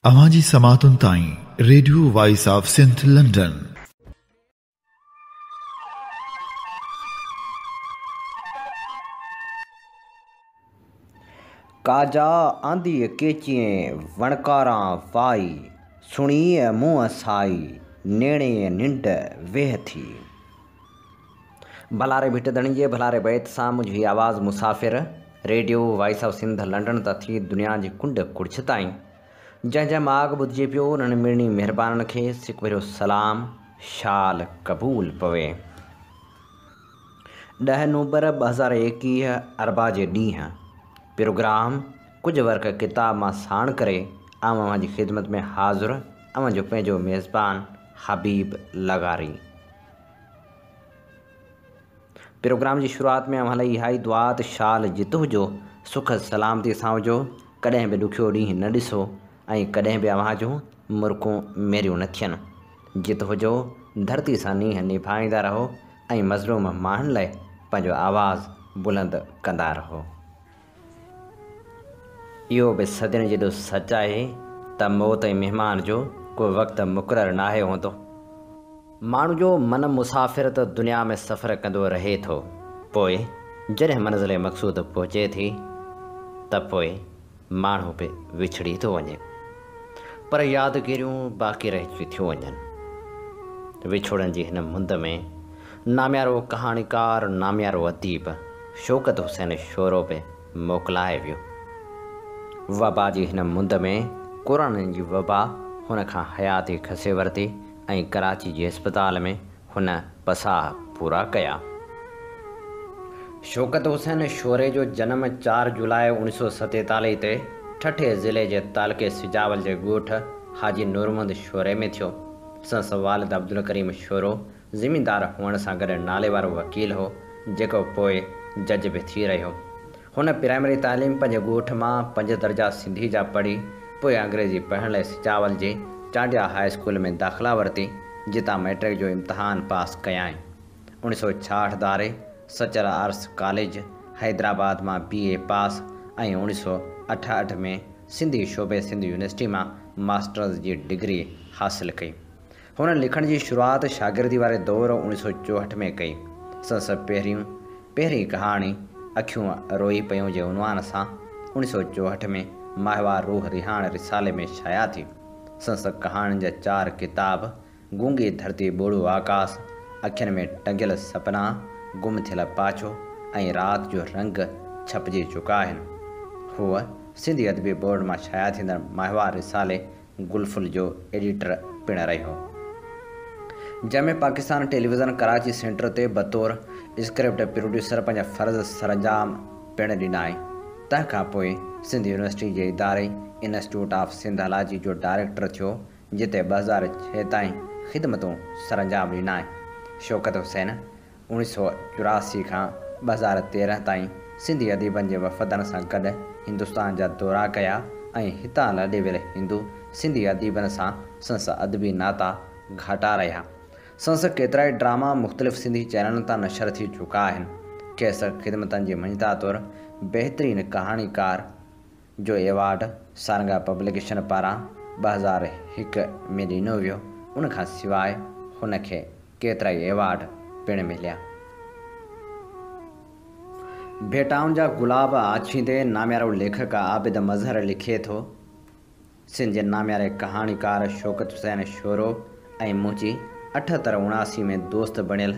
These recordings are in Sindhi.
اوهان جي سماعتن تائين radio voice of Sindh London. ڪا جا آنديء ڪيچيين وڻڪاران وائي، سڻيء منهن سائي، نيڻين ننڊ 20 ٿي. ڀلاري ڀٽ ڌڻي جي ڀلاري بيت سان منهنجو هي آواز مسافر radio voice of Sindh London تان ٿي دنيا جي ڪنڊ ڪڙڇ تائين جنهن جنهن ماڳ ٻڌجي پيو انهن مڙني مهربانن کي سڪ ڀريو سلام شال قبول پوي. 10 نومبر 2021 اربع جي ڏينهن پروگرام ڪجهه ورق ڪتاب مان ساڻ ڪري آئون اوهان جي خدمت ۾ حاضر اوهان جو پنهنجو ميزبان حبيب لغاري. پروگرام جي شروعات ۾ اوهان لاء اها ئي دعا ته شال جت هجو، سک سلامتي سان هجو، ڪڏهن به ڏکيو ڏينهن نه ڏسو ۽ ڪڏهن به اوهان جون مرڪون ميريون نه ٿين. جت هجو، ڌرتي سان نينهن نڀائيندا رهو ۽ مظلوم ماڻهن لاء پنهنجو آواز بلند ڪندا رهو. اهو به صدين جيڏو سچ آهي ته موت ۽ مهمان جو ڪو وقت مقرر ناهي هوندو. ماڻهو جو من مسافر ته دنيا ۾ سفر ڪندو رهي ٿو، پوء جڏهن منزل مقصود پهچي ٿي ته پوء ماڻهو به وڇڙي ٿو وڃي، پر يادگيريون باقي رهجي ٿيون وڃن. وڇوڙن جي هن مند ۾ ناميارو ڪهاڻيڪار، ناميارو اديب شوڪت حسين شورو به موڪلائي ويو. وبا جي هن مند ۾ ڪورونا جي وبا هن کان حياتي کسي ورتي ۽ ڪراچي جي اسپتال ۾ هن پساهه پورا ڪيا. شوڪت حسين شوري جو جنم 4 جولاء 1947 تي ٺٽي ضلعي جي تعلقي سجاول جي ڳوٺ حاجي نورمحمد شوري ۾ ٿيو. سندس والد عبدالڪريم شورو زميندار هئڻ سان گڏ ناليوارو وڪيل هو، جيڪو پوء جج به ٿي رهيو. هن پرائمري تعليم پنهنجي ڳوٺ مان پنج درجا سنڌي جا پڙهي، پوء انگريزي پڙهڻ لاء سجاول جي چانڊيا هاء اسڪول ۾ داخلا ورتي، جتان مئٽرڪ جو امتحان پاس ڪيائين. 1966 ڌاري سچل آرٽس ڪاليج حيدرآباد مان بي اي پاس ۽ 1968 ۾ سنڌي شعبي سنڌ يونيورسٽي مان ماسٽرز جي ڊگري حاصل ڪئي. هن لکڻ جي شروعات شاگردي واري دور 1964 ۾ ڪئي. سندس پهريون پهرين ڪهاڻي اکيون روئي پيون جي عنوان سان 1964 ۾ ماهوار روح رهاڻ رسالي ۾ شايع ٿي. سندس ڪهاڻين جا چار ڪتاب گونگي ڌرتي ٻوڙو آڪاس، اکين ۾ ٽنگيل سپنا، گم ٿيل پاڇو ۽ رات جو رنگ ڇپجي چڪا آهن. هو سنڌي ادبي بورڊ مان شايع ٿيندڙ ماهوار رسالي گل ڦل جو ايڊيٽر پڻ رهيو. جنهن ۾ پاڪستان ٽيليويزن ڪراچي سينٽر تي بطور اسڪرپٽ پروڊيوسر پنهنجا فرض سرانجام پڻ ڏنائين. تنهن کان پوء سنڌ يونيورسٽي جي اداري انسٽيٽيوٽ آف سنڌالاجي جو ڊائريڪٽر ٿيو، جتي 2006 تائين خدمتون سرانجام ڏنائين. شوڪت حسين 1984 کان 2013 تائين سنڌي اديبن جي وفدن سان گڏ هندستان جا دورا ڪيا ۽ هتان لڏي ويل هندو سنڌي اديبن سان سندس ادبي ناتا گهاٽا رهيا. سندس ڪيترائي ڊراما مختلف سنڌي چينلن تان نشر ٿي چڪا آهن. کيس خدمتن جي مڃتا طور بهترين ڪهاڻيڪار جو ايوارڊ سارنگا پبليڪيشن پاران 2001 ۾ ڏنو ويو. ان کان سواء هن کي ڪيترائي ايوارڊ پڻ مليا. ڀيٽائن جا گلاب آڇيندي ناميارو ليکڪ عابد مظهر لکي ٿو، سنڌ جي نامياري ڪهاڻيڪار شوڪت حسين شورو ۽ منهنجي 78 79 ۾ دوست بڻيل،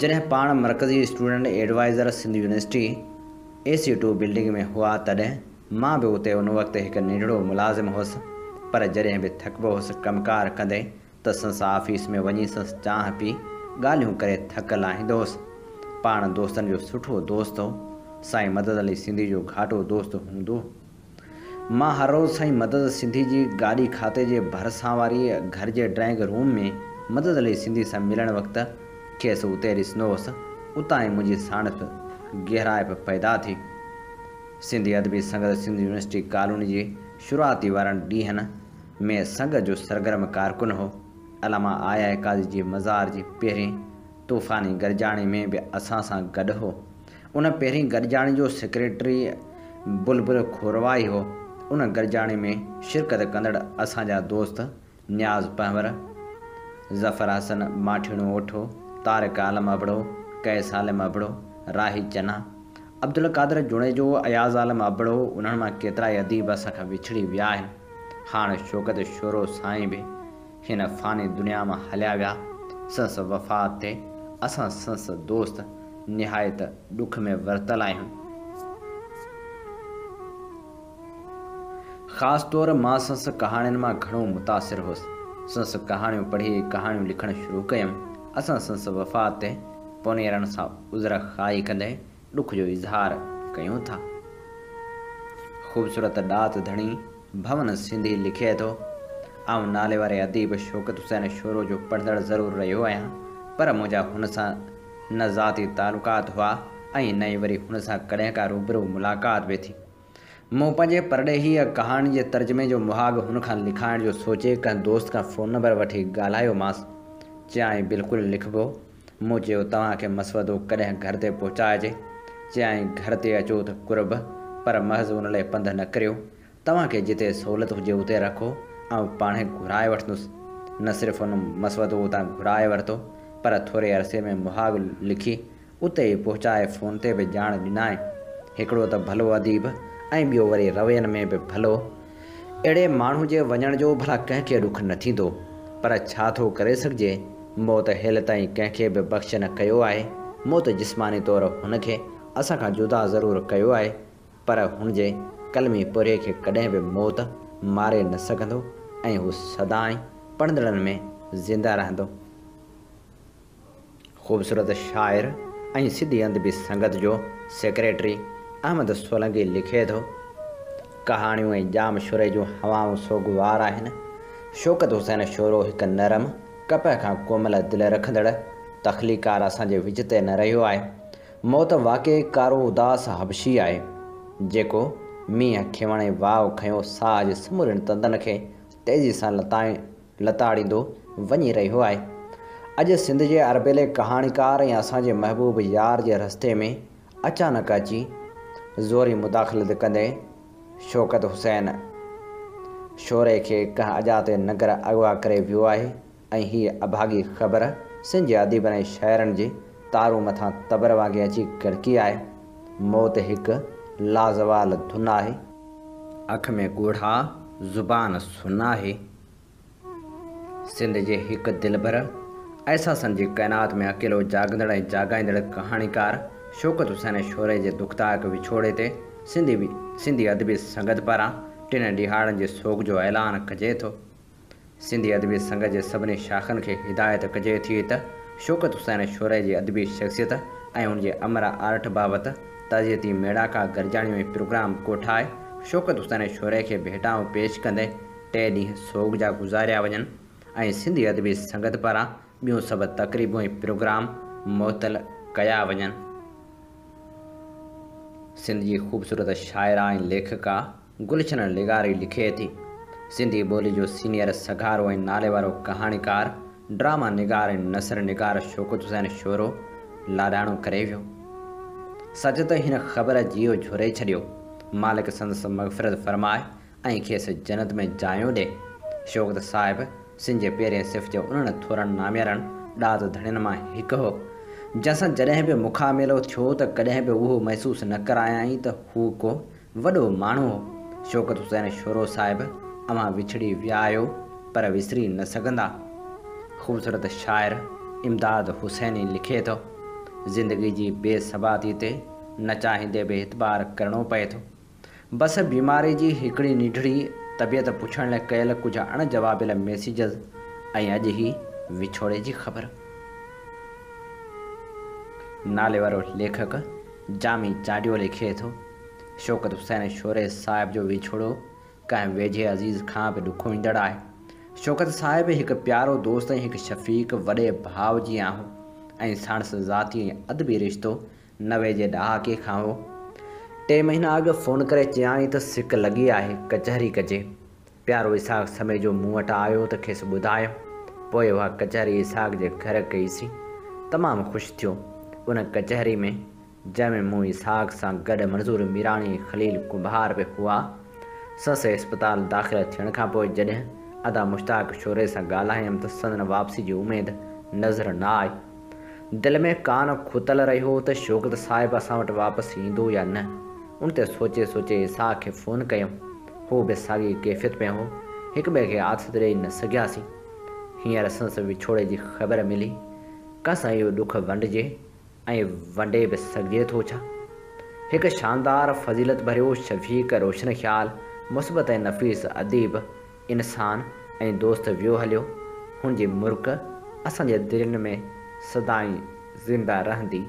جڏهن پاڻ مرڪزي student adviser Sindh university A C two building ۾ هئا تڏهن مان به اتي ان وقت هڪ ننڍڙو ملازم هوس، پر جڏهن به ٿڪبو هوس ڪم ڪار ڪندي ته سندس آفيس ۾ وڃي سندس چانهه پي ڳالهيون ڪري ٿڪ لاهيندو هوس. پاڻ دوستن جو سٺو دوست هو. سائين مدد علي سنڌي جو گهاٽو دوست هوندو هو. مان هر روز سائين مدد سنڌي جي گاڏي کاتي جي ڀرسان واري گهر جي ڊرائنگ روم ۾ مدد علي سنڌي سان ملڻ وقت کيس اتي ڏسندو هوس. اتان ئي منهنجي ساڻس گهرائپ پيدا ٿي. سنڌي ادبي سنگت سنڌ يونيورسٽي ڪالوني جي شروعاتي وارن ڏينهن ۾ سنگت جو سرگرم ڪارڪن هو. علامه آء آء قاضي جي مزار جي پهرين طوفاني گڏجاڻي ۾ به اسان سان گڏ هو. ان پهرين گڏجاڻي جو سيڪريٽري بلبل کورواهي هو. ان گڏجاڻي ۾ شرڪت ڪندڙ اسان جا دوست نياز پنهور، ظفر حسن ماٺيڻو اوٺو، طارق عالم ابڙو، قيس عالم ابڙو، راهي چنا، عبدالقادر جوڻيجو، اياز عالم ابڙو انهن مان ڪيترائي اديب اسان کان وڇڙي ويا آهن. هاڻ شوڪت شورو سائين به هن فاني دنيا مان هليا ويا. سندس وفات تي اسان سندس دوست نهايت ڏک ۾ ورتل آهيون. خاص طور مان سندس ڪهاڻين مان گهڻو متاثر هوس. سندس ڪهاڻيون پڙهي ڪهاڻيون لکڻ شروع ڪيم. اسان سندس وفات تي پونئيرن سان عذر خواهي ڪندي ڏک جو اظهار ڪيون ٿا. خوبصورت ڏات ڌڻي ڀون سنڌي لکي ٿو، آئون نالي واري اديب شوڪت حسين شورو جو پڙهندڙ ضرور رهيو آهيان پر منهنجا هن سان نه ذاتي تعلقات هئا ۽ نه ئي وري هن سان ڪڏهن ڪا روبرو ملاقات به ٿي. مون پنهنجي پرڏيهي ڪهاڻين جي ترجمي جو مهاڳ هن کان لکائڻ جو سوچي ڪنهن دوست کان فون نمبر وٺي ڳالهايومانس. چيائين بلڪل لکبو. مون چيو توهان کي مسودو ڪڏهن گهر تي پهچائجي؟ چيائين گهر تي اچو ته قرب، پر محض ان لئه پنڌ نه ڪريو. توهان کي جتي سهولت هجي اتي رکو، آئون پاڻهي گهرائي وٺندس. نه صرف هن مسودو اتان گهرائي ورتو، پر ٿوري عرصي ۾ مهاڳ لکي اتي ئي پهچائي فون تي به ڄاڻ ڏنائين. هڪڙو ته ڀلو اديب ۽ ٻيو وري روين ۾ به ڀلو. اهڙي ماڻهو جي وڃڻ جو ڀلا ڪنهن کي ڏک نه ٿيندو. پر ڇا ٿو ڪري سگهجي؟ موت هيل تائين ڪنهن کي به بخش نه ڪيو آهي. موت جسماني طور هن کي اسان کان جدا ضرور ڪيو آهي، پر هن جي قلمي پورهيي کي ڪڏهن به موت ماري نه سگهندو ۽ هو سدائين پڙهندڙن ۾ زنده رهندو. خوبصورت شاعر ۽ سنڌي ادبي سنگت جو سيڪريٽري احمد سولنگي لکي ٿو، ڪهاڻيون ۽ ڄام شوري جون هوائون سوڳوار آهن. شوڪت حسين شورو هڪ نرم، ڪپهه کان ڪومل دل رکندڙ تخليقار اسان جي وچ تي نه رهيو آهي. موت واقعي ڪارو اداس حبشي آهي، جيڪو مينهن کيوڻي واء کنيو ساهه جي سمورين تندن کي تيزي سان لتاڙيندو وڃي رهيو آهي. اڄ سنڌ جي اربيلي ڪهاڻيڪار ۽ اسان جي محبوب يار جي رستي ۾ اچانڪ اچي زوري مداخلت ڪندي شوڪت حسين شوري کي ڪنهن اڄاتي ننگر اغوا ڪري ويو آهي ۽ هيء اڀاڳي خبر سنڌ جي اديبن ۽ شاعرن جي تارون مٿان تبر وانگي اچي ڪڙڪي آهي. موت هڪ لازوال ڌن آهي. اک ۾ ڳوڙها، زبان سن آهي. سنڌ جي هڪ دلبر، احساسن جي ڪائنات ۾ اڪيلو جاڳندڙ ۽ جاڳائيندڙ ڪهاڻيڪار شوڪت حسين شوري جي دکدائڪ وڇوڙي تي سنڌي سنڌي ادبي سنگت پاران ٽن ڏهاڙن جي سوڳ جو اعلان ڪجي ٿو. سنڌي ادبي سنگت جي سڀني شاخن کي هدايت ڪجي ٿي ته شوڪت حسين شوري جي ادبي شخصيت ۽ هن جي امر آرٽ بابت تعزيتي ميڙاڪا، گڏجاڻيون ۽ پروگرام ڪوٺائي شوڪت حسين شوري کي ڀيٽائون پيش ڪندي ٽي ڏينهن سوڳ جا گذاريا وڃن ۽ سنڌي ادبي سنگت پاران ٻيون سڀ تقريبون ۽ پروگرام معطل ڪيا وڃن. سنڌ جي خوبصورت شاعره ۽ ليکڪا گلشن لغاري لکي ٿي، سنڌي ٻولي جو سينيئر سگهارو ۽ ناليوارو ڪهاڻيڪار، ڊراما نگار ۽ نثر نگار شوڪت حسين شورو لاڏاڻو ڪري ويو. سچ ته هن خبر جيء جهوري ڇڏيو. مالڪ سندس مغفرت فرمائي ۽ کيس جنت ۾ جايون ڏي. شوڪت صاحب سنڌ جي پهرين صف جي انهن ٿورن ناميارن ڏات ڌڻين مان هڪ هو، جنهن سان جڏهن به مکاميلو ٿيو ته ڪڏهن به اهو محسوس نه ڪرايائين ته هو ڪو وڏو ماڻهو هو. شوڪت حسين شورو صاحب اوهان وڇڙي ويا آهيو پر وسري نه سگهندا. خوبصورت شاعر امداد حسيني لکي ٿو، زندگي جي بي ثباتي تي نه چاهيندي به اعتبار ڪرڻو پئي ٿو. بس بيماري جي هڪڙي ننڍڙي طبيعت پڇڻ لاء ڪيل ڪجهه اڻ جوابيل ميسيجز ۽ اڄ هي وڇوڙي جي خبر. ناليوارو ليکڪ جامي چانڊيو لکي ٿو، شوڪت حسين شوري صاحب جو وڇوڙو ڪنهن ويجهي عزيز کان به ڏکوئيندڙ آهي. شوڪت صاحب هڪ پيارو دوست ۽ هڪ شفيق وڏي ڀاء جيان هو ۽ ساڻس ذاتي ۽ ادبي رشتو 90 جي ڏهاڪي کان هو. ٽي مهينا اڳ فون ڪري چيائين ته سڪ لڳي آهي، ڪچهري ڪجي. پيارو اسحاق سميجو مون وٽ آيو ته کيس ٻڌايم. پوء اها ڪچهري اسحاق جي گهر ڪئيسين. تمام خوش ٿيو. ان ڪچهري ۾، جنهن ۾ مون اسحاق سان گڏ منظور ميراڻي ۽ خليل ڪنڀار به هئا. سندس اسپتال داخل ٿيڻ کان پوء جڏهن ادا مشتاق شوري سان ڳالهايم ته سندن واپسي جي اميد نظر نه آئي. دل ۾ ڪان کتل رهيو ته شوڪت صاحب اسان وٽ واپس ايندو يا نه؟ ان تي سوچي سوچي اسحاق کي فون ڪيم. هو به ساڳي ڪيفيت ۾ هو. هڪٻئي کي آٿت ڏئي نه سگهياسين. هينئر سندس وڇوڙي جي خبر ملي. ڪنهن سان اهو ڏک ونڊجي ۽ ونڊي به سگهجي ٿو ڇا؟ هڪ شاندار، فضيلت ڀريو، شفيق، روشن خيال، مثبت ۽ نفيس اديب، انسان ۽ دوست ويو هليو. هن جي مرڪ اسان جي دلين ۾ سدائين زنده رهندي.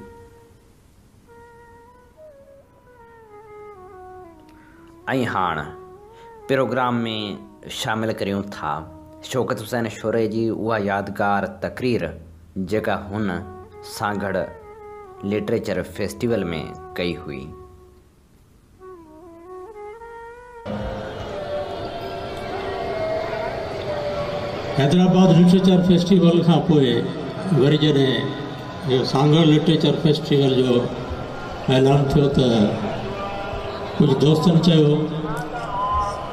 ۽ هاڻ پروگرام ۾ شامل ڪريون ٿا شوڪت حسين شوري جي اها يادگار تقرير جيڪا هن سانگهڙ لٽريچر فيسٽيول ۾ ڪئي هئي. حيدرآباد لٽريچر فيسٽيول کان پوء وري جڏهن اهو سانگهڙ لٽريچر فيسٽيول جو اعلان ٿيو ته ڪجهه دوستن چيو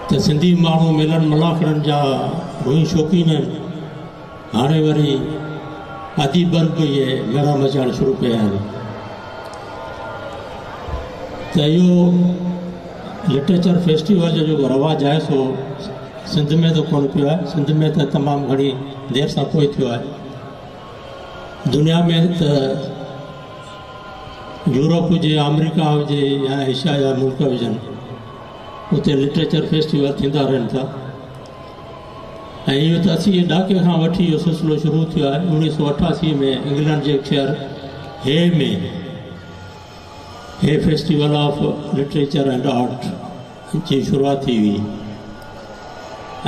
ته سنڌي ماڻهو ميلن ملاکڙن جا هونئن شوقين آهن، هاڻي وري اديبن به اهي ميڙا مچائڻ شروع ڪيا آهن ته اهو لٽريچر فيسٽيول جو جيڪو رواج آهي سو سنڌ ۾ ته ڪونه پيو آهي، سنڌ ۾ ته تمام گهڻي دير سان پوء ٿيو آهي. دنيا ۾ ته يورپ هجي، آمريڪا هجي يا ايشيا جا ملڪ هجن، اتي لٽريچر فيسٽيول ٿيندا رهن ٿا ۽ اهو ته 80 جي ڏهاڪي کان وٺي اهو سلسلو شروع ٿيو آهي. 1988 ۾ انگلنڊ جي هڪ شهر هي ۾ Hay festival of literature and art جي شروعات ٿي هئي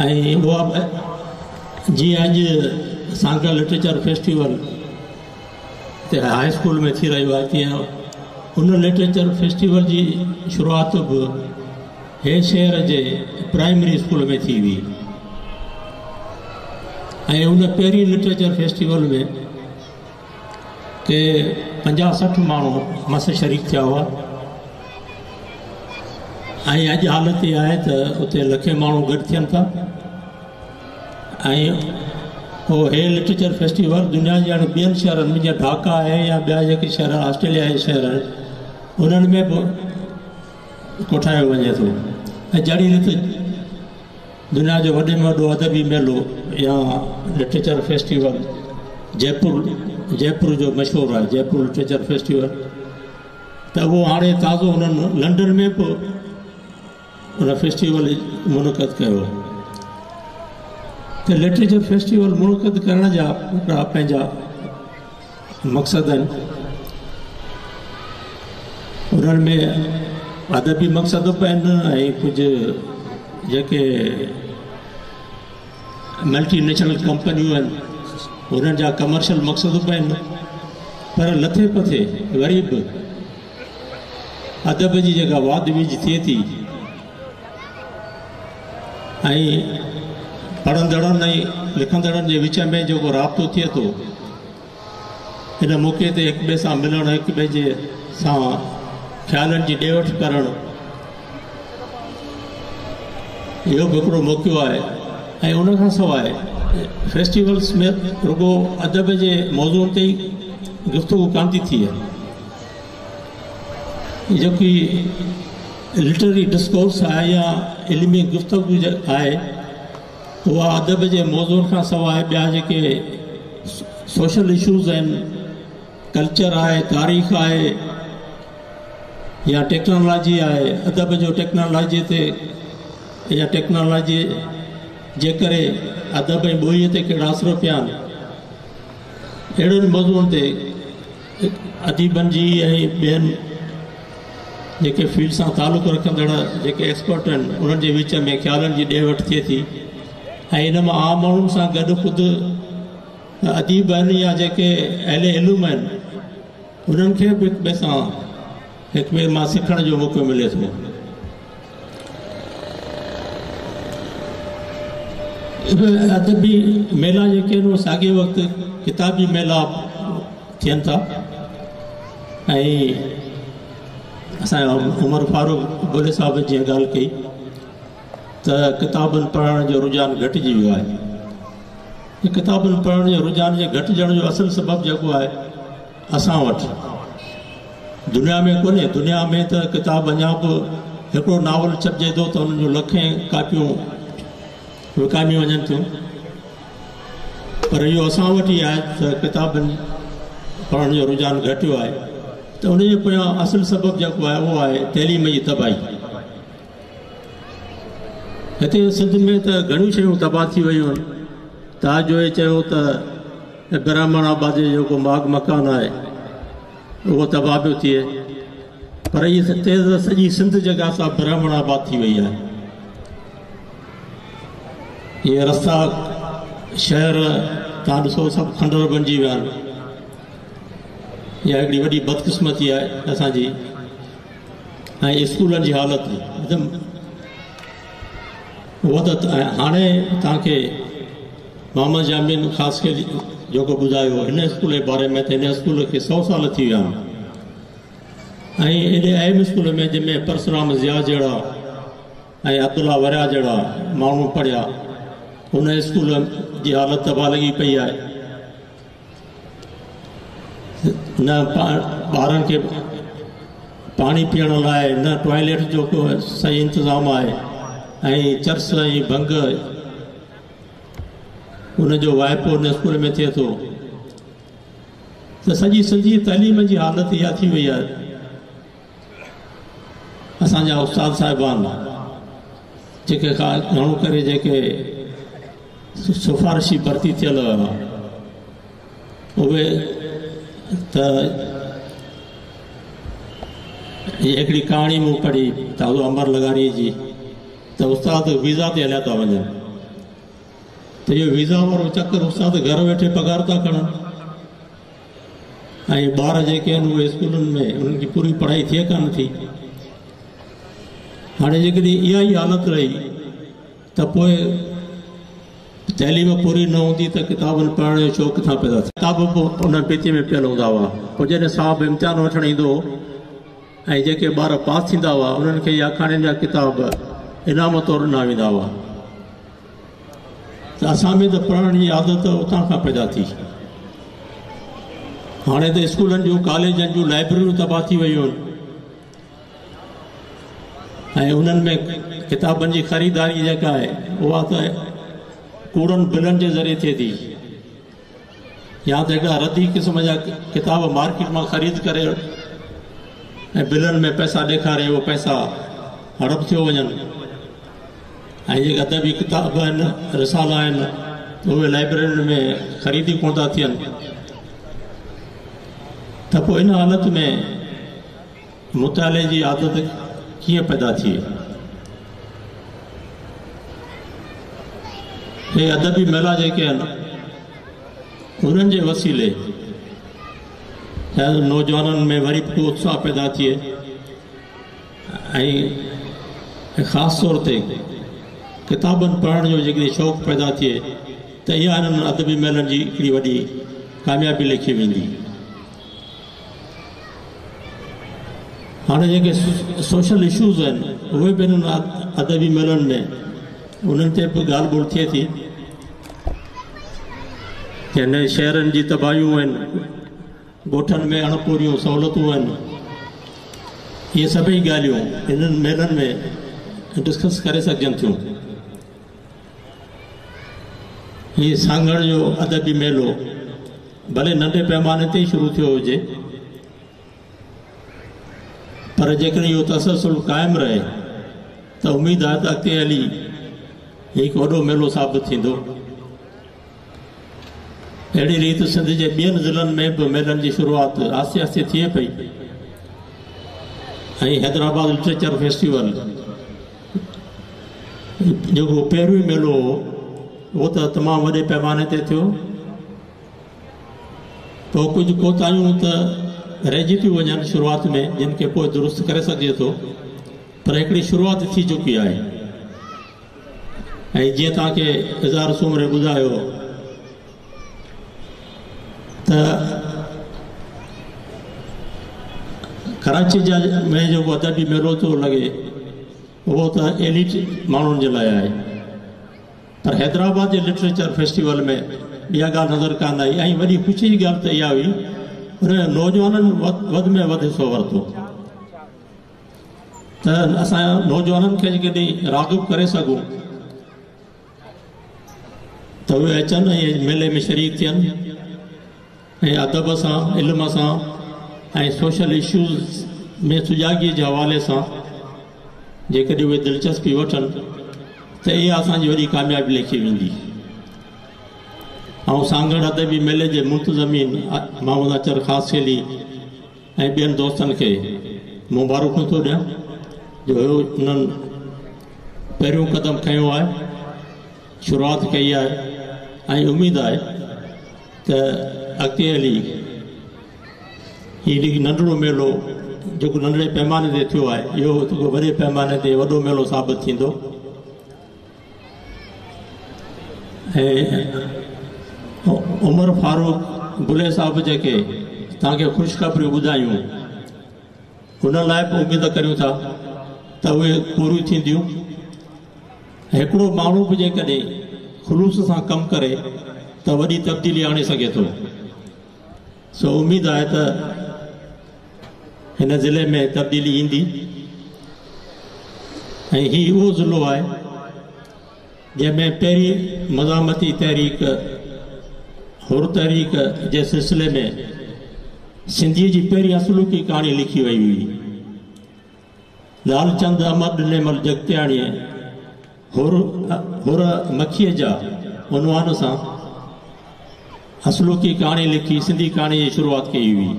۽ اها جيئن اڄ سانگهڙ لٽريچر فيسٽيول هتي هاء اسڪول ۾ ٿي رهيو آهي تيئن ان لٽريچر فيسٽيول جي شروعات به هي شهر جي پرائمري اسڪول ۾ ٿي هئي ۽ ان پهرين لٽريچر فيسٽيول ۾ ڪي 50 60 ماڻهو مس شريڪ ٿيا هئا ۽ اڄ حالت اها آهي ته اتي لکين ماڻهو گڏ ٿين ٿا ۽ اهو هي لٽريچر فيسٽيول دنيا جي هاڻي ٻين شهرن ۾ جيئن ڍاڪا آهي يا ٻيا جيڪي شهر آسٽريليا جا شهر آهن انهن ۾ به ڪوٺايو وڃي ٿو ۽ جهڙي ريت دنيا جو وڏي ۾ وڏو ادبي ميلو يا لٽريچر فيسٽيول جئپور جئپور جو مشهور آهي جئپور لٽريچر فيسٽيول ته اهو هاڻي تازو انهن لنڊن ۾ به ان فيسٽيول منعقد ڪيو ته لٽريچر فيسٽيول منعقد ڪرڻ جا هڪڙا پنهنجا مقصد آهن. انهن ۾ ادبي مقصد به آهن ۽ ڪجهه جيڪي ملٽي نيشنل ڪمپنيون آهن انهن جا ڪمرشل مقصد به آهن پر لٿي پٿي وري به ادب جي جيڪا واڌ ويجهه ٿئي ٿي ۽ پڙهندڙن ۽ لکندڙن جي وچ ۾ جيڪو رابطو ٿئي ٿو ان موقعي تي هڪ ٻئي سان ملڻ، هڪ ٻئي جي سان خيالن جي ڏي وٺ ڪرڻ اهو به هڪڙو موقعو آهي ۽ ان کان سواء فيسٽيولس ۾ رڳو ادب جي موضوعن تي ئي گفتگو ڪانه ٿي ٿئي. جيڪي لٽرري ڊسڪورس آهي يا علمي گفتگو آهي اها ادب جي موضوعن کان سواء ٻيا جيڪي سوشل اشوز آهن، ڪلچر آهي، تاريخ آهي يا ٽيڪنالاجي آهي، ادب جو ٽيڪنالاجي تي يا ٽيڪنالاجي جي ڪري ادب ۽ ٻوليء تي ڪهڙا اثر پيا آهن، اهڙن موضوعن تي اديبن جي ۽ ٻين جيڪي فيلڊ سان تعلق رکندڙ جيڪي ايڪسپرٽ آهن انهن جي وچ ۾ خيالن جي ڏي وٺ ٿئي ٿي ۽ ان مان عام ماڻهن سان گڏ خود اديب آهن يا جيڪي اهل علم آهن انهن کي به هڪ ٻئي سان هڪ ٻئي مان سکڻ جو موقعو ملي ٿو. اهي ادبي ميلا جيڪي آهن اهي ساڳئي وقت ڪتابي ميلا ٿين ٿا ۽ اسان عمر فاروق بلي صاحب جيئن ڳالهه ڪئي ته ڪتابن پڙهڻ جو رجحان گهٽجي ويو آهي. ڪتابن پڙهڻ جي رجحان جي گهٽجڻ جو اصل سبب جيڪو آهي اسان وٽ دنيا ۾ ڪونهي. دنيا ۾ ته ڪتاب اڃا به هڪڙو ناول ڇپجي ٿو ته انهن جون لکين ڪاپيون وڪامي وڃن ٿيون، پر اهو اسان وٽ ئي آهي ته ڪتابن پڙهڻ جو رجحان گهٽيو آهي ته ان جي پويان اصل سبب جيڪو آهي اهو آهي تعليم جي تباهي. هتي سنڌ ۾ ته گهڻيون شيون تباهه ٿي ويون آهن. تاج جويي چيو ته برهمڻ آباد جو جيڪو ماڳ مڪان آهي اهو تباهه پيو ٿئي، پر هتي ته سڄي سنڌ جيڪا سا برهمڻ آباد ٿي وئي آهي. اهي رستا شهر توهان ڏسو سڀ کنڊر بنجي ويا آهن. اها هڪڙي وڏي بدقسمتي آهي اسان جي. ۽ اسڪولن جي حالت اها ته هاڻي توهان کي محمد يامين خاصخيلي جيڪو ٻڌايو هن اسڪول جي باري ۾ ته هن اسڪول کي 100 سال ٿي ويا آهن ۽ ايڏي اهم اسڪول ۾ جنهن ۾ پرسرام ضياء جهڙا ۽ عبدالله وريا جهڙا ماڻهو پڙهيا، ان اسڪول جي حالت تباهه لڳي پئي آهي. نه ٻارن کي پاڻي پيئڻ لاء نه ٽوائليٽ جو ڪو صحيح انتظام آهي ۽ چرس ۽ ڀنگ ان جو واهپو ان اسڪول ۾ ٿئي ٿو ته سڄي سنڌ جي تعليم جي حالت اها ٿي وئي آهي. اسان جا استاد صاحبان جيڪي گهڻو ڪري جيڪي سفارشي ڀرتي ٿيل هئا اهي ته هڪڙي ڪهاڻي مون پڙهي تازو امر لغاري جي ته استاد ويزا تي هليا ٿا وڃن ته اهو ويزا وارو چڪر استاد گهر ويٺي پگهار ٿا کڻن ۽ ٻار جيڪي آهن اهي اسڪولن ۾ انهن کي پوري پڙهائي ٿئي ڪانه ٿي. هاڻي جيڪڏهن اها ئي حالت رهي ته پوء تعليم پوري نه هوندي ته ڪتابن پڙهڻ جو شوق ڪٿان پيدا ٿيندو. ڪتاب به ان پيتي ۾ پيل هوندا هئا. پوء جڏهن صاحب امتحان وٺڻ ايندو هو ۽ جيڪي ٻار پاس ٿيندا هئا انهن کي اهي آکاڻين جا ڪتاب انعام طور ڏنا ويندا هئا. ته اسان ۾ ته پڙهڻ جي عادت اتان کان پيدا ٿي. هاڻي ته اسڪولن جون ڪاليجن جون لائبريريون تباهه ٿي ويون آهن ۽ انهن ۾ ڪتابن جي خريداري جيڪا آهي اها ته ڪوڙن بلن جي ذريعي ٿئي ٿي يا ته هڪڙا ردي قسم جا ڪتاب مارڪيٽ مان خريد ڪري ۽ بلن ۾ پئسا ڏيکاري اهي پئسا هڙپ ٿيو وڃن. ۽ جيڪي ادبي ڪتاب آهن، رسالا آهن، اهي لائبريرين ۾ خريد ئي ڪونه ٿا ٿين ته پوء ان حالت ۾ مطالعي جي عادت ڪيئن پيدا ٿئي؟ هي ادبي ميلا جيڪي آهن، انهن جي وسيلي شايد نوجوانن ۾ وري به ڪو اتساهه پيدا ٿئي. ۽ خاص طور تي ڪتابن پڙهڻ جو جيڪڏهن شوق پيدا ٿئي ته اها انهن ادبي ميلن جي هڪڙي وڏي ڪاميابي ليکي ويندي. هاڻي جيڪي سوشل اشوز آهن اهي به انهن ادبي ميلن ۾ انهن تي به ڳالهه ٻولهه ٿئي ٿي. جنهن شهرن جي تباهيون آهن. ڳوٺن ۾ اڻپوريون سهولتون آهن. اهي سڀئي ڳالهيون انهن ميلن ۾ ڊسڪس ڪري سگهجن ٿيون. هي سانگهڙ جو ادبي ميلو ڀلي ننڍي پيماني تي ئي شروع ٿيو هجي پر جيڪڏهن اهو تسلسل قائم رهي ته اميد آهي ته اڳتي هلي هي هڪ وڏو ميلو ثابت ٿيندو. اهڙي ريت سنڌ جي ٻين ضلعن ۾ به ميلن جي شروعات آهستي آهستي ٿئي پئي ۽ حيدرآباد لٽريچر فيسٽيول جيڪو پهريون ميلو هو اهو ته تمام وڏي پيماني تي ٿيو. پوء ڪجهه ڪوتاهيون ته رهجي ٿيون وڃن شروعات ۾ جن کي پوء درست ڪري سگهجي ٿو پر هڪڙي شروعات ٿي چڪي آهي. ۽ جيئن توهان کي اظهار سومري ٻڌايو ته ڪراچي جا ۾ جيڪو ادبي ميلو ٿو لڳي اهو ته ايليٽ ماڻهن جي لاء آهي. پر حيدرآباد جي لٽريچر فيسٽيول ۾ اها ڳالهه نظر ڪانه آئي ۽ وڏي خوشي جي ڳالهه ته اها هئي ان ۾ نوجوانن وڌ ۾ وڌ حصو ورتو ته اسان نوجوانن کي جيڪڏهن راغب ڪري سگهون ته اهي اچن ۽ ميلي ۾ شريڪ ٿين ۽ ادب سان، علم سان ۽ سوشل اشوز ۾ سجاڳيء جي حوالي سان جيڪڏهن اهي دلچسپي وٺن ته اها اسان جي وڏي ڪاميابي ليکي ويندي. آئون سانگهڙ ادبي ميلي جي منتظمين محمد اچر خاصخيلي ۽ ٻين دوستن کي مبارڪون ٿو ڏيان جو انهن پهريون قدم کنيو آهي، شروعات ڪئي آهي ۽ اميد آهي ته اڳتي هلي هي جيڪو ننڍڙو ميلو جيڪو ننڍڙي پيماني تي ٿيو آهي اهو هڪ وڏي پيماني تي وڏو ميلو ثابت ٿيندو ۽ عمر فاروق بلي صاحب جيڪي توهان کي خوشخبريون ٻڌايون ان لاء به اميد ڪريون ٿا ته اهي پوريون ٿينديون. هڪڙو ماڻهو به جيڪڏهن خلوص سان ڪم ڪري ته وڏي تبديلي آڻي سگهي ٿو. سو اميد آهي ته هن ضلعي ۾ تبديلي ايندي ۽ هي اهو ضلعو آهي جنهن ۾ پهرين مزاحمتي تحريڪ حر تحريڪ جي سلسلي ۾ سنڌيء جي پهرين اصلوڪي ڪهاڻي لکي وئي هئي. لالچند امر ڏنيمل جڳتياڻيء حر حر مکيء جا عنوان سان اصلوڪي ڪهاڻي لکي سنڌي ڪهاڻيء جي شروعات ڪئي هئي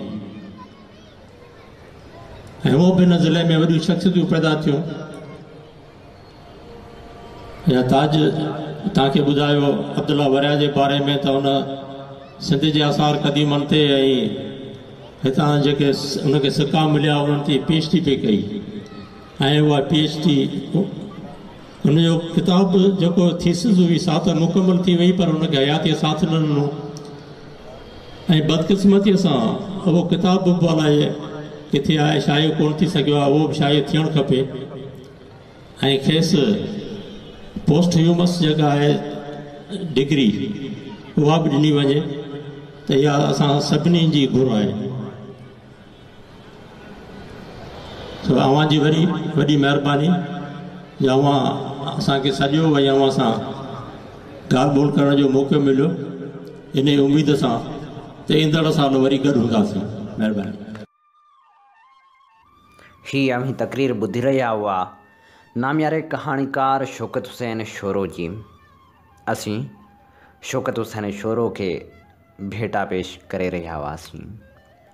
۽ هونء به هن ضلعي ۾ وڏيون شخصيتون پيدا ٿيون. يا تاج توهان کي ٻڌايو عبدالله وريا جي باري ۾ ته هن سنڌ جي آثار قديمن تي ۽ هتان جيڪي ان کي سڪا مليا انهن تي پي ايڇ ڊي پئي ڪئي ۽ اها پي ايڇ ڊي ان جو ڪتاب جيڪو ٿيسز هئي سا ته مڪمل ٿي وئي پر ان کي حياتيء ساٿ نه ڏنو ۽ بدقسمتيء سان اهو ڪتاب به الائي ڪٿي آهي شايع ڪونه ٿي سگهيو آهي اهو به شايع ٿيڻ کپي ۽ کيس پوسٽ هيومس جيڪا آهي ڊگري اها به ڏني وڃي ته اها اسان سڀني جي گهر آهي. سو اوهان جي وري وڏي مهرباني جو اوهان اسان کي سڏيو ۽ اوهان سان ڳالهه ٻولهه ڪرڻ جو موقعو مليو انهي اميد سان ته ايندڙ سال وري گڏ هونداسين. مهرباني. هي اوهين تقرير ٻڌي رهيا هئا نامياري ڪهاڻيڪار شوڪت حسين شورو جي. اسين شوڪت حسين شورو کي ڀيٽا پيش ڪري رهيا هئاسين.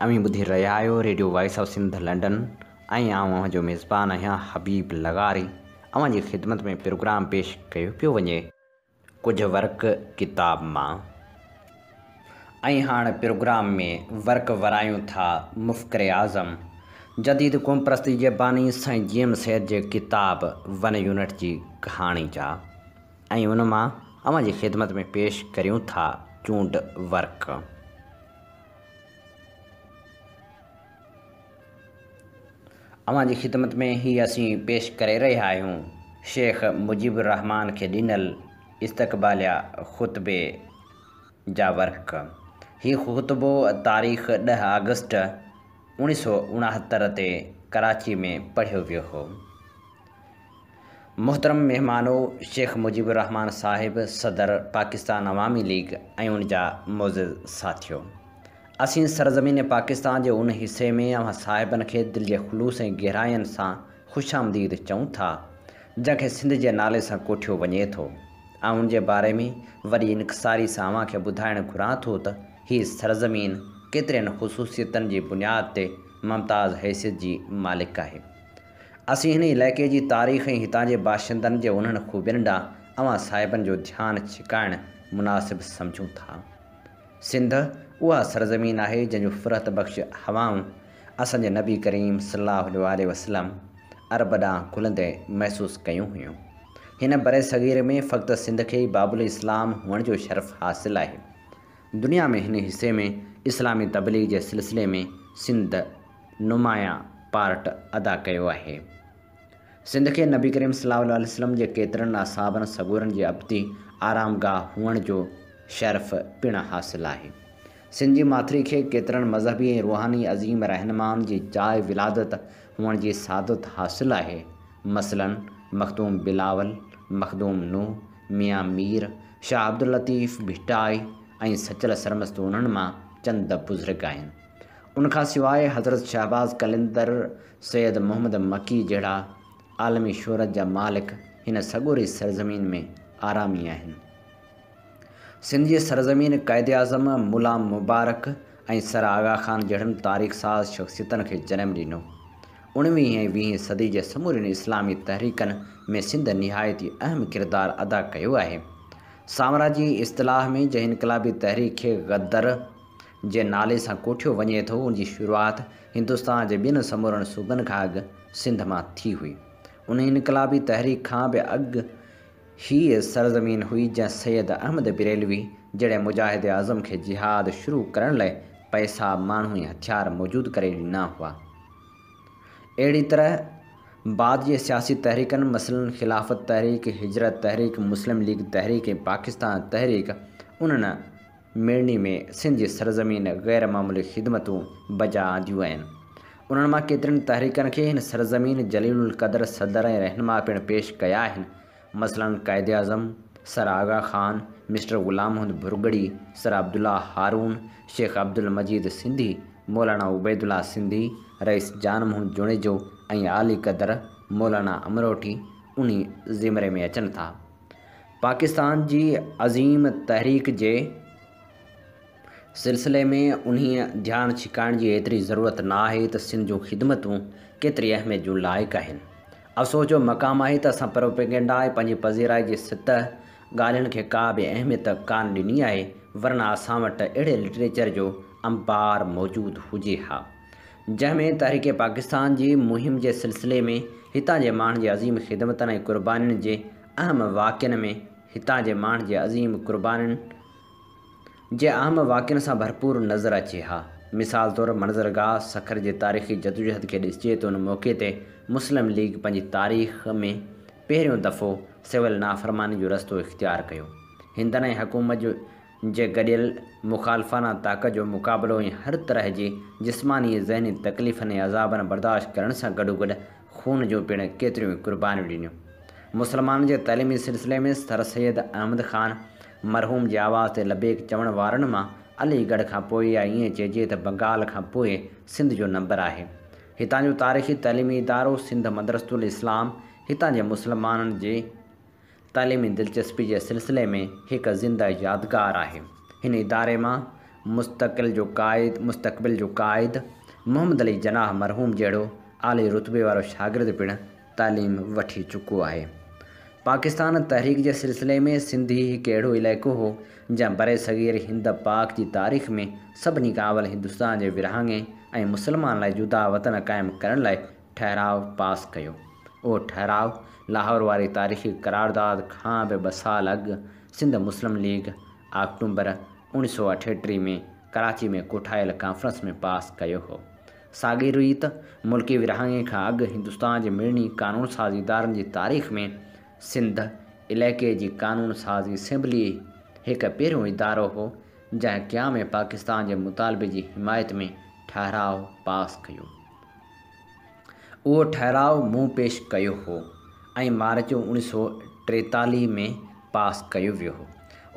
اوهين ٻڌي رهيا آهيو radio voice of Sindh London ۽ آئون اوهان جو ميزبان آهيان حبيب لغاري اوهان جي خدمت ۾ پروگرام پيش ڪيو پيو وڃي. ڪجهه ورق ڪتاب مان. ۽ هاڻ پروگرام ۾ ورق ورايون ٿا مفڪر اعظم، جديد قومپرستي جي باني سائين جي ايم سيد جي ڪتاب ون يونٽ جي ڪهاڻي جا ۽ ان مان اوهان جي خدمت ۾ پيش ڪريون ٿا چونڊ ورق. اوهان جي خدمت ۾ هي اسين پيش ڪري رهيا آهيون شيخ مجيب الرحمان کي ڏنل استقباليه خطبي جا ورق. هي خطبو تاريخ ڏهه آگسٽ 1969 تي ڪراچي ۾ پڙهيو ويو هو. محترم مهمانو شيخ مجيب الرحمان صاحب صدر پاڪستان عوامي ليگ ۽ ان جا معزز ساٿيو. اسين سرزمين پاڪستان جي ان حصي ۾ اوهان صاحبن کي دل جي خلوص ۽ گهراين سان خوش آمديد چئون ٿا، جنهن کي سنڌ جي نالي سان ڪوٺيو وڃي ٿو. آئون ان جي باري ۾ وڏي انڪساري سان اوهان کي ٻڌائڻ گهران ٿو ته هي سرزمين ڪيترين خصوصيتن جي بنياد تي ممتاز حيثيت جي مالڪ آهي. اسين هن علائقي جي تاريخ ۽ هتان جي باشندن جي انهن خوبين ڏانهن اوهان صاحبن جو ڌيان ڇڪائڻ مناسب سمجهون ٿا. سنڌ اها سرزمين آهي جنهن جون فرحت بخش هوائون اسان جي نبي ڪريم صلي الله عليه وسلم عرب ڏانهن گهلندي محسوس ڪيون هيون. هن برصغير ۾ فقط سنڌ کي ئي باب الاسلام هئڻ جو شرف حاصل آهي. دنيا ۾ هن حصي ۾ اسلامي تبليغ جي سلسلي ۾ سنڌ نمايان پارٽ ادا ڪيو آهي. سنڌ کي نبي ڪريم صلي الله عليه وسلم جي ڪيترن اصحابن سڳورن جي ابدي آرامگاهه هئڻ جو شرف پڻ حاصل آهي. سنڌ جي ماٿري کي ڪيترن مذهبي ۽ روحاني عظيم رهنمائن جي جاء ولادت هئڻ جي سعادت حاصل آهي. مثلاً مخدوم بلاول، مخدوم نوح، ميان مير، شاهه عبداللطيف ڀٽائي ۽ سچل سرمست انهن مان چند بزرگ آهن. ان کان سواء حضرت شهباز قلندر سيد محمد مڪي جهڙا عالمي شهرت جا مالڪ هن سڳوري سرزمين ۾ آرامي آهن. سنڌ جي سرزمين قائداعظم، ملا مبارڪ ۽ سر آغا خان جهڙن تاريخ ساز شخصيتن کي جنم ڏنو. اڻويهين ۽ ويهين صدي جي سمورين اسلامي تحريڪن ۾ سنڌ نهايت ئي اهم ڪردار ادا ڪيو آهي. سامراجي اصطلاح ۾ جنهن انقلابي تحريڪ کي غدر جي نالي سان ڪوٺيو وڃي ٿو، ان جي شروعات هندستان جي ٻين سمورن صوبن کان اڳ سنڌ مان ٿي هئي. انهي انقلابي تحريڪ کان به اڳ هيء سرزمين هئي جنهن سيد احمد بريلوي جهڙي مجاهد اعظم کي جهاد شروع ڪرڻ لاء پئسا، ماڻهو ۽ هٿيار موجود ڪري ڏنا هئا. اهڙي طرح بعد جي سياسي تحريڪن مثلاً خلافت تحريڪ، هجرت تحريڪ، مسلم ليگ تحريڪ ۽ پاڪستان تحريڪ انهن مڙني ۾ سنڌ جي سرزمين غير معمولي خدمتون بجا آنديون آهن. انهن مان ڪيترين تحريڪن کي هن سرزمين جليل القدر صدر ۽ رهنما پڻ پيش ڪيا آهن. مثلاً قائداعظم، سر آغا خان، مسٽر غلام محمد ڀرڳڙي، سر عبدالله هارون، شيخ عبدالمجيد سنڌي، مولانا عبيدالله سنڌي، رئيس جان محمد جوڻيجو ۽ عالي قدر مولانا امروٽي انهي زمري ۾ اچن ٿا. پاڪستان جي عظيم تحريڪ جي سلسلي ۾ انهيء ڌيان ڇڪائڻ جي ايتري ضرورت نه آهي ته سنڌ جون خدمتون ڪيتري اهميت جون لائق آهن. افسوس جو مقام آهي ته اسان پروپيگنڊا ۽ پنهنجي پذيرائي جي سطح ڳالهين کي ڪا به اهميت ڪانه ڏني آهي ورنه اسان وٽ اهڙي لٽريچر جو انبار موجود هجي ها. جنهن ۾ تحريڪ پاڪستان جي مهم جي سلسلي ۾ هتان جي ماڻهن جي عظيم خدمتن ۽ قربانين جي اهم واقعن ۾ هتان جي ماڻهن جي عظيم قربانين جي اهم واقعن سان ڀرپور نظر اچي ها. مثال طور منظرگاهه سکر جي تاريخي جدوجهد کي ڏسجي ته ان موقعي تي مسلم ليگ پنهنجي تاريخ ۾ پهريون دفعو سول نافرماني جو رستو اختيار ڪيو. هندن ۽ حڪومت جو جي گڏيل مخالفانه طاقت جو مقابلو ۽ هر طرح جي جسماني ۽ ذهني تڪليفن ۽ عذابن برداشت ڪرڻ سان گڏوگڏ خون جون پڻ ڪيتريون ئي قربانيون ڏنيون. مسلمانن جي تعليمي سلسلي ۾ سر سيد احمد خان مرحوم جي آواز تي لبيڪ چوڻ وارن مان علي ڳڙهه کان پوء يا ائين چئجي ته بنگال کان پوء سنڌ جو نمبر آهي. هتان جو تاريخي تعليمي ادارو سنڌ مدرسة الاسلام هتان جي مسلمانن جي تعليمي دلچسپي جي سلسلي ۾ هڪ زنده يادگار آهي. هن اداري مان مستقل جو قائد مستقبل جو قائد محمد علي جناح مرحوم جهڙو اعلي رتبي وارو شاگرد پڻ تعليم وٺي چڪو آهي. پاڪستان تحريڪ جي سلسلي ۾ سنڌ ئي هڪ اهڙو علائقو هو جنهن برصغير هند پاڪ جي تاريخ ۾ سڀني کان اول هندستان جي ورهاڱي ۽ مسلمان لاء جدا وطن قائم ڪرڻ لاء ٺهراء پاس ڪيو. اهو ٺهراء لاهور واري تاريخي قرارداد کان به ٻه سال اڳ سنڌ مسلم ليگ آڪٽومبر 1938 ۾ ڪراچي ۾ ڪوٺايل ڪانفرنس ۾ پاس ڪيو هو. ساڳي ريت ملڪي ورهاڱي کان اڳ هندستان جي مڙني قانون ساز ادارن جي تاريخ ۾ سنڌ علائقي جي قانون ساز اسيمبلي هڪ پهريون ادارو هو جنهن قيام پاڪستان جي مطالبي جي حمايت ۾ ٺهراء پاس ڪيو. اهو ٺهراء مون پيش ڪيو هو ۽ مارچ 1943 ۾ پاس ڪيو ويو هو.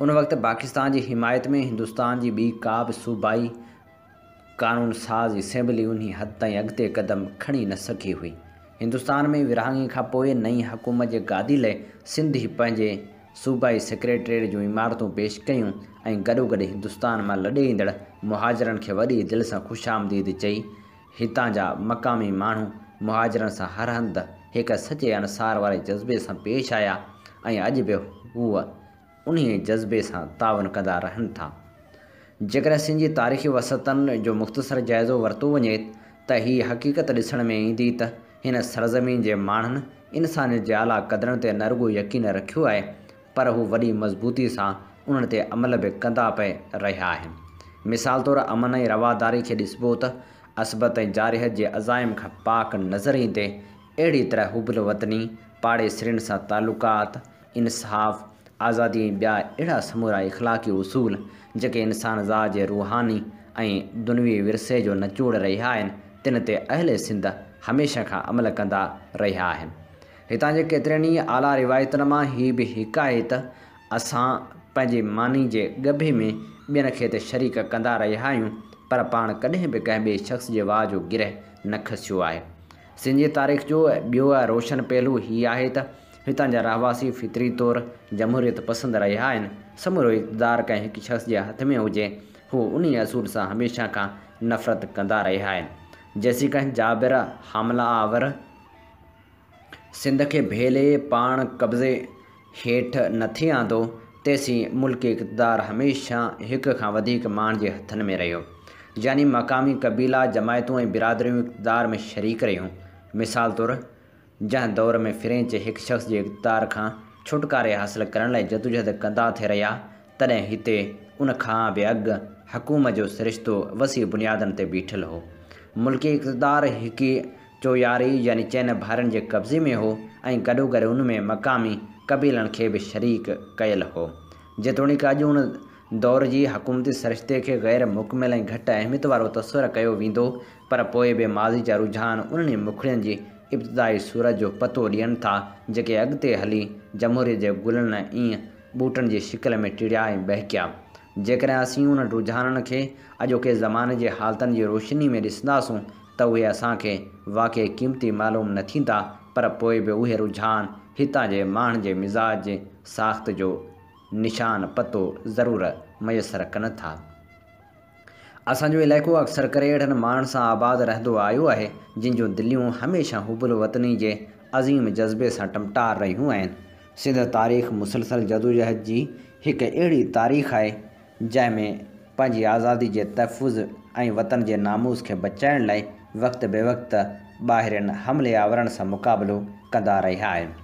ان وقت پاڪستان جي حمايت ۾ هندستان جي ٻي ڪا به صوبائي قانون ساز اسيمبلي انهي حد تائين اڳتي قدم کڻي نه سگهي هئي. هندستان ۾ ورهاڱي کان پوء نئين حڪومت جي گادي لئه سنڌ ئي پنهنجي صوبائي سيڪريٽريٽ جون عمارتون پيش ڪيون ۽ گڏوگڏ هندستان مان لڏي ايندڙ مهاجرن کي وڏي دل سان خوش آمديد چئي هتان جا مقامي ماڻهو مهاجرن سان هر هنڌ هڪ سچي انصار واري جذبي سان پيش آيا ۽ اڄ به هو انهيء جذبي سان تعاون ڪندا رهن ٿا. جيڪڏهن سنڌ جي تاريخي وسعتن جو مختصر جائزو ورتو وڃي ته هيء حقيقت ڏسڻ ۾ ايندي ته هن سرزمين جي ماڻهن انسانيت جي اعليٰ قدرن تي نه رڳو يقين رکيو آهي پر هو وڏي مضبوطي سان انهن تي عمل به ڪندا پئي رهيا آهن. مثال طور امن ۽ رواداري کي ڏسبو ته عصبت ۽ جارحيت جي عزائم کان پاڪ نظر ايندي. اهڙي طرح حب الوطني، پاڙيسرين سان تعلقات، انصاف، آزادي ۽ ٻيا اهڙا سمورا اخلاقي اصول، جيڪي انسان ذات جي روحاني ۽ دنوي ورثي جو نچوڙ رهيا آهن، تن تي اهل سنڌ هميشه کان عمل ڪندا رهيا آهن. هتان جي ڪيترين ئي اعليٰ روايتن مان هي به هڪ آهي ته اسان پنهنجي ماني جي ڳڀي ۾ ٻين کي ته شريڪ ڪندا رهيا آهيون، پر پاڻ ڪڏهن به ڪنهن ٻئي شخص جي واهه جو گرهه نه کسيو آهي. سنڌ جي تاريخ جو ٻيو روشن پهلو هي آهي ته هتان جا رهواسي فطري طور جمهوريت پسند رهيا آهن. سمورو اقتدار ڪنهن هڪ شخص جي هٿ ۾ هجي، هو انهي اصول سان هميشه کان نفرت ڪندا رهيا آهن. جيسين ڪنهن جابر حمله آور سنڌ کي ڀيلي پاڻ قبضي هيٺ نه ٿي آندو، تيسين ملڪي اقتدار هميشه هڪ کان وڌيڪ ماڻهن جي هٿن ۾ رهيو. يعني مقامي قبيلا، جماعتون ۽ برادريون اقتدار ۾ شريڪ رهيون. مثال طور، جنهن دور ۾ فرينچ هڪ شخص جي اقتدار کان ڇوٽڪاري حاصل ڪرڻ لاء جدوجهد ڪندا ٿي رهيا، تڏهن هتي ان کان به اڳ حڪومت جو سرشتو وسيع بنيادن تي بيٺل هو. ملڪي اقتدار هڪ چوياري يعني چئن ڀائرن جي قبضي ۾ هو ۽ گڏوگڏ ان ۾ مقامي قبيلن کي به شريڪ ڪيل هو. جيتوڻيڪ اڄ ان دور جي حڪومتي سرشتي کي غير مڪمل ۽ گهٽ اهميت وارو تصور ڪيو ويندو پر پوء به ماضي جا رجحان انهن ئي مکڙين جي ابتدائي صورت جو پتو ڏين ٿا جيڪي اڳتي هلي جمهوريت جي گلن ۽ ٻوٽن جي شڪل ۾ ٽڙيا ۽ ٻهڪيا. جيڪڏهن اسين انهن رجحانن کي اڄوڪي زماني جي حالتن جي روشني ۾ ڏسنداسون ته اهي اسان کي واقعي قيمتي معلوم نه ٿيندا پر پوء به اهي رجحان هتان جي ماڻهن جي مزاج جي ساخت جو نشان پتو ضرور ميسر ڪن ٿا. اسان جو علائقو اڪثر ڪري اهڙن ماڻهن سان آباد رهندو آيو آهي جن جون دليون هميشه حب الوطني جي عظيم جذبي سان ٽمٽار رهيون آهن. سنڌ تاريخ مسلسل جدوجهد جي هڪ اهڙي تاريخ آهي جنهن ۾ پنهنجي آزادي جي تحفظ ۽ وطن جي ناموس کي بچائڻ لاء وقت بي وقت ٻاهرين حملي آورن سان مقابلو ڪندا رهيا آهن.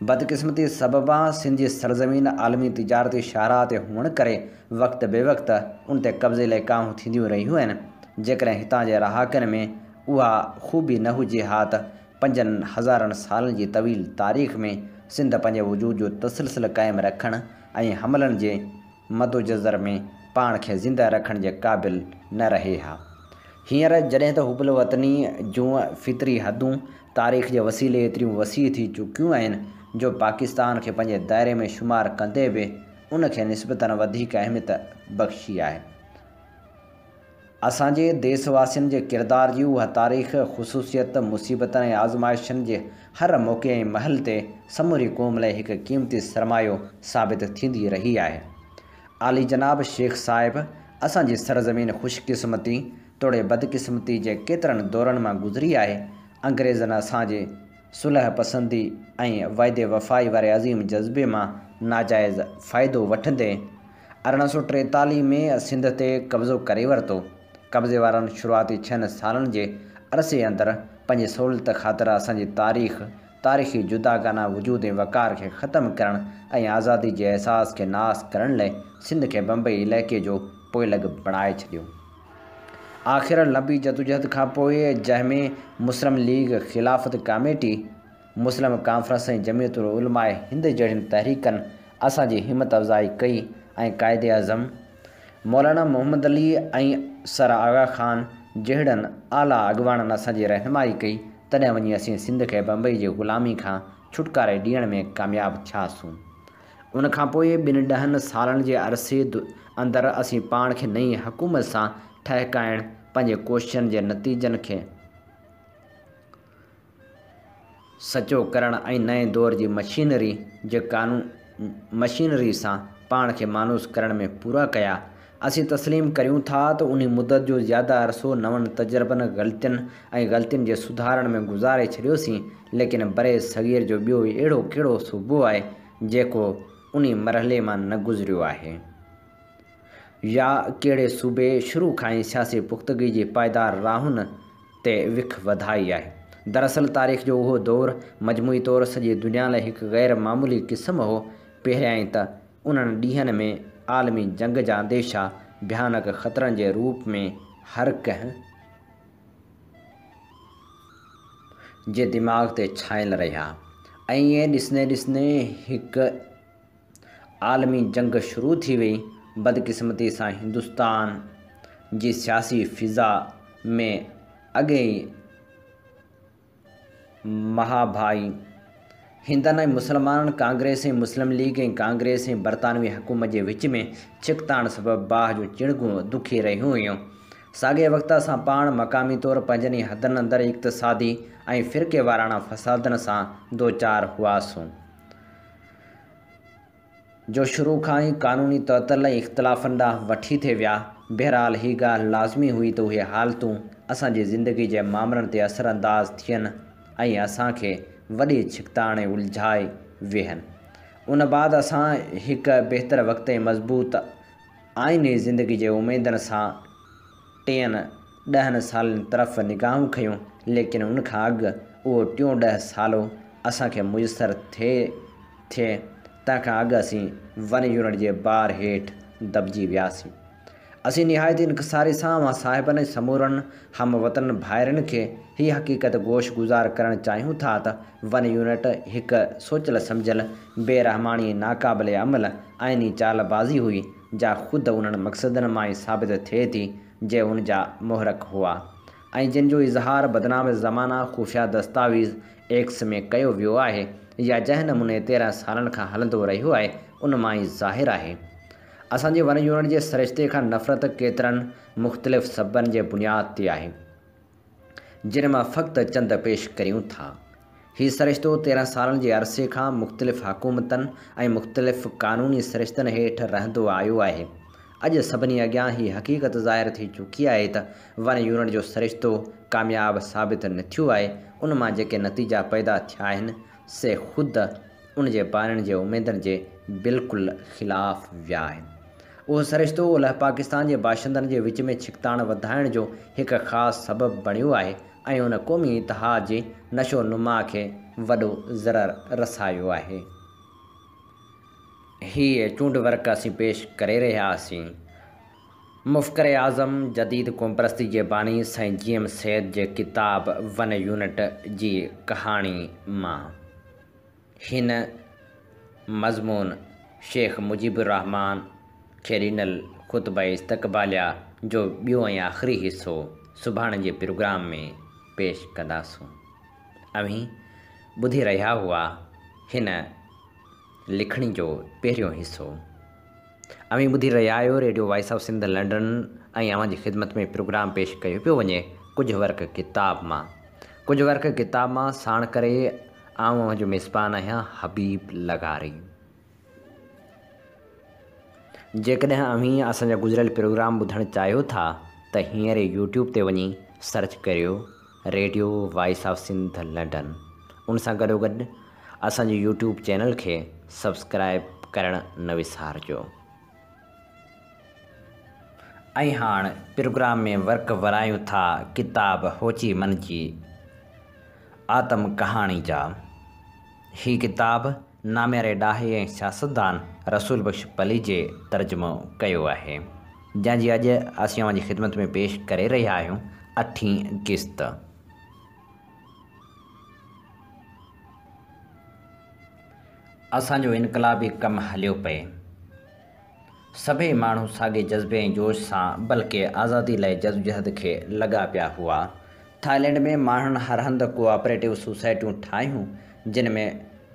بدقسمتي سببان سنڌ جي سرزمين عالمي تجارتي شاهراهه تي هئڻ ڪري وقت بي وقت ان تي قبضي لاء ڪاهون ٿينديون رهيون آهن. جيڪڏهن هتان جي رهاڪن ۾ اها خوبي نه هجي ها ته پنجن هزارن سالن جي طويل تاريخ ۾ سنڌ پنهنجي وجود جو تسلسل قائم رکڻ ۽ حملن جي مدوجزر ۾ پاڻ کي زنده رکڻ جي قابل نه رهي ها. هينئر جڏهن ته حب الوطني جون فطري حدون تاريخ جي وسيلي ايتريون وسيع ٿي چڪيون آهن جو پاڪستان کي پنهنجي دائري ۾ شمار ڪندي به ان کي نسبتاً وڌيڪ اهميت بخشي آهي. اسان جي ديس واسين جي ڪردار جي اها تاريخ، خصوصيت، مصيبتن ۽ آزمائشن جي هر موقعي ۽ مهل تي سموري قوم لاء هڪ قيمتي سرمايو ثابت ٿيندي رهي آهي. عالي جناب شيخ صاحب اسان جي سرزمين خوش قسمتي توڙي بدقسمتي جي ڪيترن دورن مان گذري آهي. انگريزن اسان جي صلح پسندي ۽ وعدي وفائي واري عظيم جذبي مان ناجائز فائدو وٺندي 1843 ۾ سنڌ تي قبضو ڪري ورتو. قبضي وارن شروعاتي ڇهن سالن جي عرصي اندر پنهنجي سهولت خاطر اسان جي تاريخ، تاريخي جداگانه وجود ۽ وقار کي ختم ڪرڻ ۽ آزادي جي احساس کي ناس ڪرڻ لئه سنڌ کي بمبئي علائقي جو پوئلڳ بڻائي ڇڏيو. آخر لنبي جدوجهد کان پوء جنهن ۾ مسلم ليگ، خلافت ڪاميٽي، مسلم ڪانفرنس ۽ جمعيت العلماء هند جهڙين تحريڪن اسان جي همت افزائي ڪئي ۽ قائداعظم مولانا محمد علي ۽ سر آغا خان جهڙن اعليٰ اڳواڻن اسان جي رهنمائي ڪئي تڏهن وڃي اسين سنڌ کي بمبئي جي غلامي کان ڇوٽڪاري ڏيڻ ۾ ڪامياب ٿياسون. ان کان پوء ٻن ڏهن سالن جي عرصي اندر اسين پاڻ کي نئين حڪومت سان ٺهڪائڻ، پنهنجي ڪوششن جي نتيجن کي سچو ڪرڻ ۽ نئين دور جي مشينري جي مشينري سان پاڻ کي مانوس ڪرڻ ۾ پورا ڪيا. اسين تسليم ڪريون ٿا ته انهي مدت جو زياده عرصو نون تجربن، غلطين ۽ غلطين جي سڌارڻ ۾ گذاري ڇڏيوسين، ليڪن برصغير جو ٻيو اهڙو ڪهڙو صوبو آهي، جيڪو انهي مرحلي مان نه گذريو آهي؟ يا ڪهڙي صوبي شروع کان ئي سياسي پختگي جي پائيدار راهن تي وک وڌائي آهي؟ دراصل تاريخ جو اهو دور مجموعي طور سڄي دنيا لاء هڪ غير معمولي قسم هو. پهريائين ته انهن ڏينهن ۾ عالمي جنگ جا انديشا ڀيانڪ خطرن جي روپ ۾ هر ڪنهن جي دماغ تي ڇانيل رهيا ۽ ائين ڏسندي ڏسندي هڪ عالمي جنگ شروع ٿي وئي. بدقسمتي سان هندستان جي سياسي فضا ۾ اڳي ئي مهاڀائي هندن ۽ مسلمانن، ڪانگريس ۽ مسلم ليگ ۽ ڪانگريس ۽ برطانوي حڪومت جي وچ ۾ ڇڪتاڻ سبب باهه جون چڻگون دکي رهيون هيون. ساڳئي وقت اسان پاڻ مقامي طور پنهنجن ئي حدن اندر اقتصادي ۽ فرقيواراڻا فسادن سان دوچار هئاسون، جو شروع کان ئي قانوني تعطل ۽ اختلافن ڏانهن وٺي ٿي ويا. بهرحال هي ڳالهه لازمي هئي ته اهي حالتون اسان جي زندگي جي مامرن تي اثر انداز ٿين ۽ اسان کي وڏي ڇڪتاڻ ۽ الجهائي ويهن. ان بعد اسان هڪ بهتر وقت ۽ مضبوط آئيني زندگي جي اميدن سان ٽين ڏهن سالن طرف نگاهون کنيون، ليڪن ان کان اڳ اهو ٽيون ڏهه سالو اسان کي ميسر ٿئي ٿئي، تنهن کان اڳ اسين ون يونٽ جي بار هيٺ دٻجي وياسين. اسين نهايت انڪساري سان اوهان صاحبن ۽ سمورن هم وطن ڀائرن کي هيء حقيقت گوش گذار ڪرڻ چاهيون ٿا ته ون يونٽ هڪ سوچيل سمجهيل، بي رحماڻي ۽ ناقابل عمل آئيني چال بازي هئي، جا خود انهن مقصدن مان ئي ثابت ٿئي ٿي، جي ان جا محرڪ هئا ۽ جن جو اظهار بدنام زمانه خفيه دستاويز ايڪس ۾ ڪيو ويو آهي يا جنهن نموني 13 سالن کان هلندو رهيو آهي، ان مان ئي ظاهر آهي. اسان جي ون يونٽ جي سرشتي کان نفرت ڪيترن مختلف سببن جي بنياد تي آهي. جن مان فقط چند پيش ڪريون ٿا. هي سرشتو 13 سالن جي عرصي کان مختلف حڪومتن ۽ مختلف قانوني سرشتن هيٺ رهندو آيو آهي. اڄ سڀني اڳيان هي حقيقت ظاهر ٿي چڪي آهي ته ون يونٽ جو سرشتو ڪامياب ثابت نه ٿيو آهي، ان مان جيڪي نتيجا پيدا ٿيا آهن، سي خود ان جي بانين جي اميدن جي بلڪل خلاف ويا آهن. اهو سرشتو اولهه پاڪستان جي باشندن جي وچ ۾ ڇڪتاڻ وڌائڻ جو هڪ خاص سبب بڻيو آهي ۽ ان قومي اتحاد جي نشو نما کي وڏو ضرر رسايو آهي. هيء چونڊ ورق اسين پيش ڪري رهيا هئاسين. مفڪر اعظم جديد قومپرستي جي باني سائين جي ايم سيد جي ڪتاب ون يونٽ جي ڪهاڻي مان هن مضمون شيخ مجيب الرحمان کي ڏنل خطبه استقباليه جو ٻيو ۽ آخري حصو سڀاڻي جي پروگرام ۾ پيش ڪنداسون. اوهين ٻڌي رهيا هئا هن لکڻي جو پهريون حصو. اوهين ٻڌي رهيا آهيو radio voice of Sindh London ۽ اوهان جي خدمت ۾ پروگرام پيش ڪيو پيو وڃي ڪجهه ورق ڪتاب مان. ڪجهه ورق ڪتاب مان ساڻ ڪري آئون اوهان جو ميزبان آهيان حبيب لغاري. جيڪڏهن اوهين اسان جا گذريل پروگرام ٻڌڻ چاهيو ٿا ته هينئر ئي يوٽيوب تي وڃي سرچ ڪريو radio voice of Sindh London ان سان گڏوگڏ اسان جي يوٽيوب چينل کي سبسڪرائيب ڪرڻ نه وسارجو. ۽ هاڻ پروگرام ۾ ورق ورايون ٿا ڪتاب هوچي من جي آتم ڪهاڻي جا. هي ڪتاب نامياري ڏاهي ۽ سياستدان رسول بخش پليجي ترجمو ڪيو آهي، جنهن جي اڄ اسين اوهان جي خدمت ۾ پيش ڪري رهيا آهيون اٺين قسط. اسان جو انقلابي ڪم هليو پئي. سڀئي ماڻهو ساڳئي جذبي ۽ جوش سان بلڪه آزادي لاء جدوجهد کي لڳا پيا هئا. ٿائلينڊ ۾ ماڻهن هر هنڌ ڪوآپريٽو سوسائٽيون ٺاهيون، جن ۾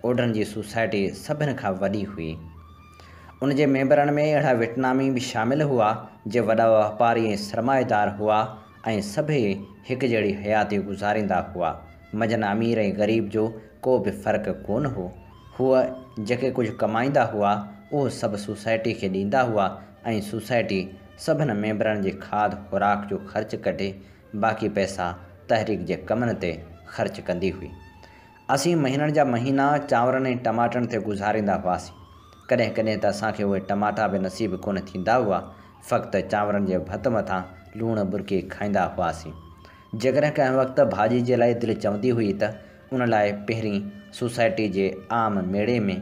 اوڍن جي سوسائٽي سڀن کان وڏي هئي. ان جي ميمبرن ۾ اهڙا ويٽنامي به شامل هئا، جي وڏا واپاري ۽ سرمائيدار هئا ۽ سڀئي هڪجهڙي حياتي گذاريندا هئا. منجهن امير ۽ غريب جو ڪو به فرق ڪونه هو. هو جيڪي ڪجهه ڪمائيندا هئا، اهو سڀ سوسائٽي کي ڏيندا هئا ۽ سوسائٽي سڀن ميمبرن جي کاڌ خوراڪ جو خرچ ڪڍي باقي پئسا تحريڪ جي ڪمن تي خرچ ڪندي هئي. اسين مهينن جا مهينا چانورن ۽ ٽماٽن تي گذاريندا هئاسين. ڪڏهن ڪڏهن ته اسان کي اهي ٽماٽا به نصيب ڪونه ٿيندا هئا. فقط چانورن جي ڀت مٿان لوڻ ٻرڪي کائيندا هئاسين. جيڪڏهن ڪنهن وقت ڀاڄي جي لاء دل چوندي هئي ته ان لاء پهرين سوسائٽي جي عام ميڙي ۾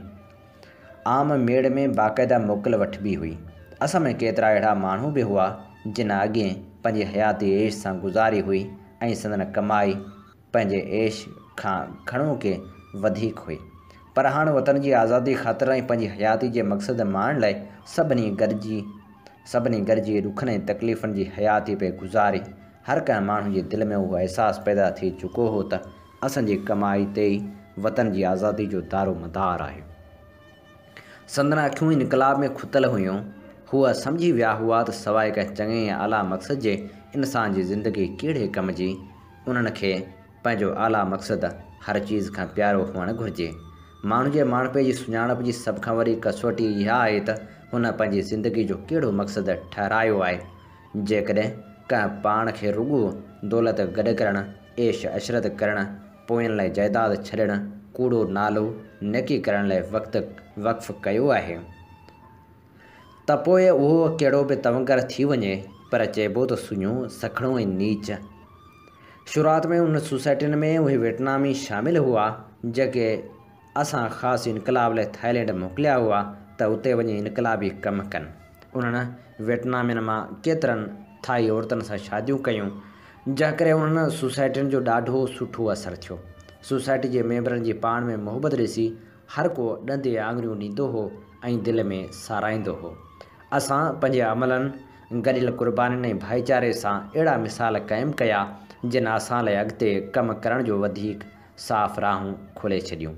عام ميڙ ۾ باقاعده موڪل وٺبي هئي. اسان ۾ ڪيترا اهڙا ماڻهو به هئا، جن اڳهين پنهنجي حياتي عيش سان گذاري هئي ۽ سندن ڪمائي پنهنجي عيش کان گهڻو ڪي وڌيڪ هئي. پر هاڻ وطن جي آزادي خاطر ۽ پنهنجي حياتي جي مقصد ماڻڻ لاء سڀني گڏجي سڀني گڏجي ڏکن ۽ تڪليفن جي حياتي پئي گذاري. هر ڪنهن ماڻهو جي دل ۾ اهو احساس پيدا ٿي چڪو هو ته اسان جي ڪمائي تي ئي وطن جي آزادي جو دارو مدار آهي. سندن اکيون انقلاب ۾ کتل هيون. هو سمجهي ويا هئا ته سواء ڪنهن چڱي ۽ اعليٰ مقصد جي انسان جي زندگي ڪهڙي ڪم جي؟ انهن کي پنهنجو اعليٰ مقصد هر چيز کان پيارو هئڻ گهرجي. ماڻهو جي ماڻهپي جي سڃاڻپ جي سڀ کان وڏي ڪسوٽي اها آهي ته هن پنهنجي زندگي جو ڪهڙو مقصد ٺهرايو آهي. جيڪڏهن ڪنهن پاڻ کي رڳو دولت گڏ ڪرڻ، عيش عشرت ڪرڻ، پوين لاء جائداد ڇڏڻ، ڪوڙو نالو نيڪي ڪرڻ لاء وقت وقف ڪيو آهي ته پوء اهو ڪهڙو به تونگر ٿي وڃي پر چئبو ته سڃو، سکڻو ۽ نيچ. شروعات ۾ انهن سوسائٽين ۾ اهي ويٽنامي شامل هئا، جيڪي اسان خاص انقلاب لاء ٿائلينڊ موڪليا هئا ته اتي وڃي انقلابي ڪم ڪن. انهن ويٽنامين مان ڪيترن ٿائي عورتن سان شاديون ڪيون، جنهن ڪري انهن سوسائٽين جو ڏاڍو سٺو اثر ٿيو. سوسائٽي جي ميمبرن جي پاڻ ۾ محبت ڏسي هر ڪو ڏندي آڱريون ڏيندو هو ۽ دل ۾ ساراهيندو هو. اسان پنهنجي عملن، گڏيل قربانين ۽ ڀائيچاري سان اهڙا مثال قائم ڪيا، جن اسان لاء اڳتي ڪم ڪرڻ جو وڌيڪ صاف راهون کولي ڇڏيون.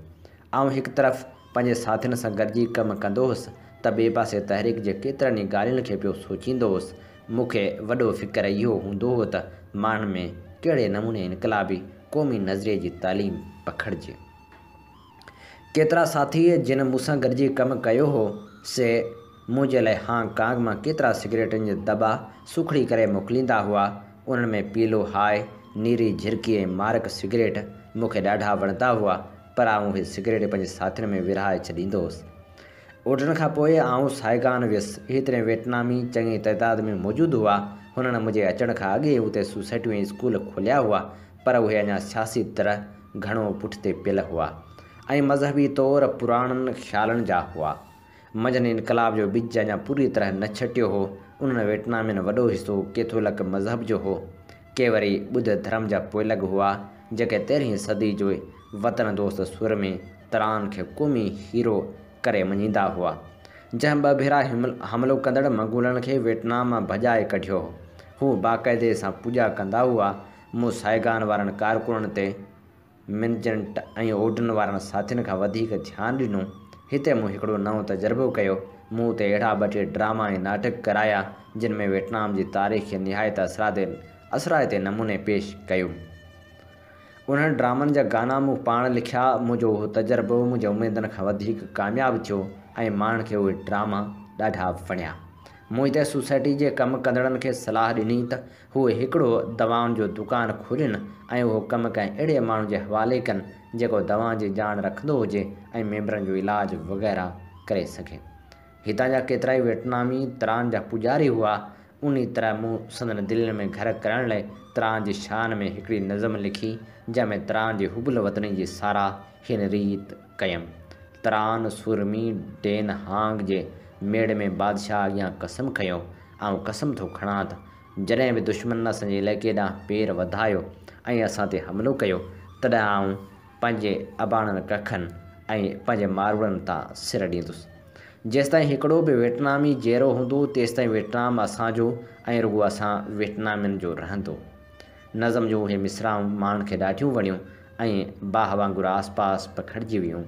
آئون هڪ طرف پنهنجي ساٿين سان گڏجي ڪم ڪندو هوس ته ٻئي پاسي تحريڪ جي ڪيترن ئي ڳالهين کي پيو سوچيندو هوس. مون کي وڏو فڪر اهو هوندو هو ته ماڻهن ۾ ڪهڙي نموني انقلابي قومي نظريي جي تعليم پکڙجي. ڪيترا ساٿي جن مون سان گڏجي ڪم ڪيو هو، سي منهنجي لاء هانگ ڪانگ مان ڪيترا سگريٽن جا دٻا سوکڙي ڪري موڪليندا هئا. انهن ۾ پيلو هاء، نيري جهرڪي ۽ مارڪ سگريٽ مون کي ڏاڍا وڻندا هئا، پر آئون اهي سگريٽ پنهنجي ساٿين ۾ ورهائي ڇڏيندو هوس. اوڍڻ کان پوء آئون سائگان ويس. هتي ويٽنامي چڱي تعداد ۾ موجود هئا. هنن منهنجي اچڻ کان اڳي اتي سوسائٽيون ۽ اسڪول کوليا هئا، پر اهي اڃا سياسي طرح گهڻو پٺتي پيل هئا ۽ مذهبي طور پراڻن خيالن جا هئا. منجهن انقلاب جو ٻج اڃا پوريء طرح نه ڇٽيو هو. انهن ويٽنامين وڏو حصو ڪيٿولڪ مذهب جو هو. ڪي وري ٻڌ ڌرم جا پوئلڳ هئا، جيڪي تيرهين صدي جي وطن دوست سورمي تران کي قومي هيرو ڪري مڃيندا هئا، جنهن ٻه ڀيرا حملو ڪندڙ منگولن کي ويٽنام مان ڀڄائي ڪڍيو هو. هو باقاعدي سان پوڄا ڪندا هئا. مون سائگان وارن ڪارڪنن تي منجنٽ ۽ اوڊن وارن ساٿين کان وڌيڪ ڌيان ڏنو. هتي مون هڪڙو نئون تجربو ڪيو. مون اتي اهڙا ٻه ٽي ڊراما ۽ ناٽڪ ڪرايا، جن ۾ ويٽنام جي تاريخ کي نهايت اثرائتي نموني پيش ڪيو. انهن ڊرامن جا گانا مون پاڻ لکيا. منهنجو اهو تجربو منهنجي اميدن کان وڌيڪ ڪامياب ٿيو ۽ ماڻهن کي اهي ڊراما ڏاڍا وڻيا. مون هتي سوسائٽي جي ڪم ڪندڙن کي صلاح ڏني ته هو هڪڙو دوائن جو دڪان کولين ۽ اهو ڪم ڪنهن اهڙي ماڻهو جي حوالي ڪن جيڪو دوائن جي ڄاڻ رکندو هجي ۽ ميمبرن جو علاج وغيره ڪري سگهي. هتان جا ڪيترائي ويٽنامي تران جا پوڄاري هئا. انهي طرح مون سندن دلين ۾ گهر ڪرڻ لاء تران جي شان ۾ هڪڙي نظم لکي جنهن ۾ تران جي حب الوطني جي ساراهه هن ريت ڪيم. تران سورمي ڊين هانگ جي ميڙ ۾ بادشاهه اڳيان قسم کنيو، آئون قسم ٿو کڻان ته جڏهن به دشمن اسان جي علائقي ڏانهن پير وڌايو ۽ اسان تي حملو ڪيو، تڏهن آئون پنهنجي اباڻن ڪکن ۽ پنهنجي ماروئڙن تان سر ڏيندس. جيستائين هڪڙو به ويٽنامي جيئرو هوندو، تيستائين ويٽنام اسان جو ۽ رڳو اسان ويٽنامين جو رهندو. نظم جون اهي مصراعون ماڻهن کي ڏاڍيون وڻيون ۽ باهه وانگر آسپاس پکڙجي ويون.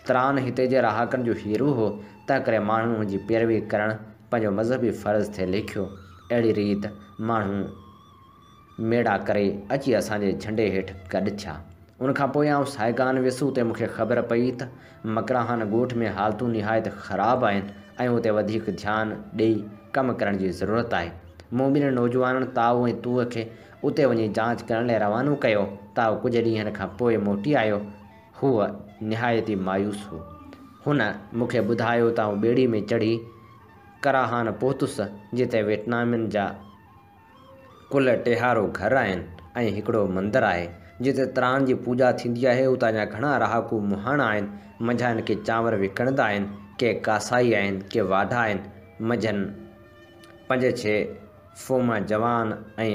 تران هتي جي رهاڪن جو هيرو هو، تنهنڪري ماڻهن هن جي پيروي ڪرڻ پنهنجو مذهبي فرض ٿي ليکيو. اهڙي ريت ماڻهو ميڙا ڪري اچي اسان جي جهنڊي هيٺ گڏ ٿيا. ان کان پوء آئون سائگان ويس، اتي مون کي خبر پئي ته مڪراهان ڳوٺ ۾ حالتون نهايت خراب آهن ۽ اتي وڌيڪ ڌيان ڏيئي ڪم ڪرڻ جي ضرورت آهي. مون ٻن نوجوانن تائو ۽ توء کي اتي وڃي جاچ ڪرڻ لاء روانو ڪيو. تائو ڪجهه ڏينهن کان پوء موٽي آيو. هو نهايت ئي مايوس هو. هن مون کي ٻڌايو ته آئون ٻيڙي ۾ چڙهي ڪراهان پهتس، جتي ويٽنامين جا ڪل 30 گهر آهن ۽ هڪڙو مندر آهي، جتي تران جي پوڄا ٿيندي آهي. اتان جا گهڻا رهاڪو مهاڻا آهن، منجهائن ڪي چانور وڪڻندا آهن، ڪي ڪاسائي آهن، ڪي واڍا آهن. منجهن پنج ڇهه فوما جوان ۽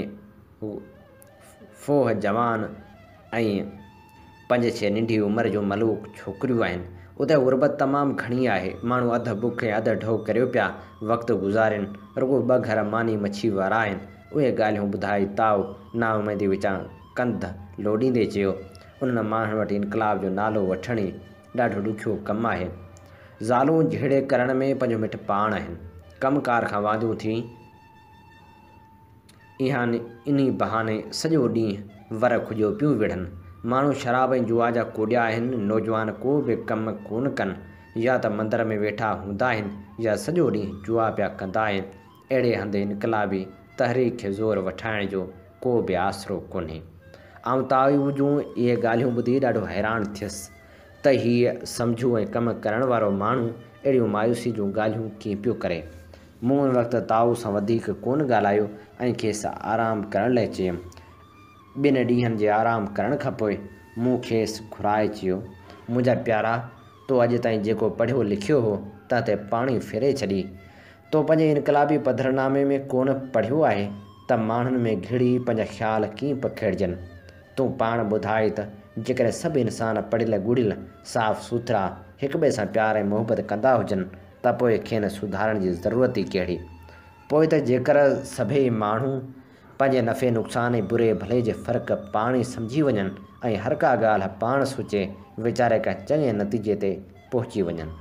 ڦوهه جوان ۽ پنج ڇهه ننڍي عمر جون ملوڪ ڇوڪريون آهن. اتي غربت تمام گهڻي آهي. ماڻهو اڌ بک ۽ اڌ ڍؤ ڪريو پيا وقت گذارين. رڳو ٻه گهر ماني مڇي وارا آهن. اهي ڳالهيون ٻڌائي تائو نااميدي وچان ڪنڌ لوڏيندي چيو، انهن ماڻهن وٽ انقلاب جو نالو وٺڻ ئي ڏاڍو ڏکيو ڪم آهي. زالون جهيڙي ڪرڻ ۾ پنهنجو مٽ پاڻ آهن. ڪم ڪار کان وانديون ٿي انهي بهاني سڄو ڏينهن ور کڄيو پيون وڙهن. ماڻهو شراب ۽ جوا جا ڪوڏيا آهن. نوجوان ڪو به ڪم ڪونه ڪن. يا ته مندر ۾ ويٺا هوندا آهن يا سڄو ڏينهن جوا پيا ڪندا آهن. اهڙي هنڌ انقلابي تحريڪ کي زور وٺائڻ جو ڪو به آسرو ڪونهي. آئون تائو جون اهي ڳالهيون ٻڌي ڏاڍو حيران ٿيس ته هيء سمجهو ۽ ڪم ڪرڻ وارو ماڻهو اهڙيون مايوسي جون ڳالهيون ڪيئن پيو ڪري. مون ان وقت تائو سان وڌيڪ ڪونه ڳالهايو ۽ کيس آرام ڪرڻ لاء چيم. ٻن ڏينهن جي آرام ڪرڻ کان پوء مون کيس گهرائي چيو، منهنجا پيارا، تو اڄ تائين جيڪو پڙهيو لکيو هو، تنهن تي پاڻي ڦيري ڇڏي. تو پنهنجي انقلابي پڌرنامي ۾ ڪونه پڙهيو آهي ته ماڻهن ۾ گهڙي پنهنجا خيال ڪيئن پکيڙجن. تون پاڻ ٻڌاء ته جيڪڏهن سڀ انسان پڙهيل ڳڙهيل، صاف سٿرا، هڪٻئي سان پيار ۽ محبت ڪندا هجن ته پوء کين سڌارڻ جي ضرورت ئي ڪهڙي؟ پوء ته جيڪر سڀيئي ماڻهو پنهنجي نفعي نقصان ۽ بري ڀلي جي فرق پاڻ ئي سمجهي وڃن ۽ هر ڪا ڳالهه پاڻ سوچي ويچاري ڪنهن چڱي نتيجي تي پهچي وڃن.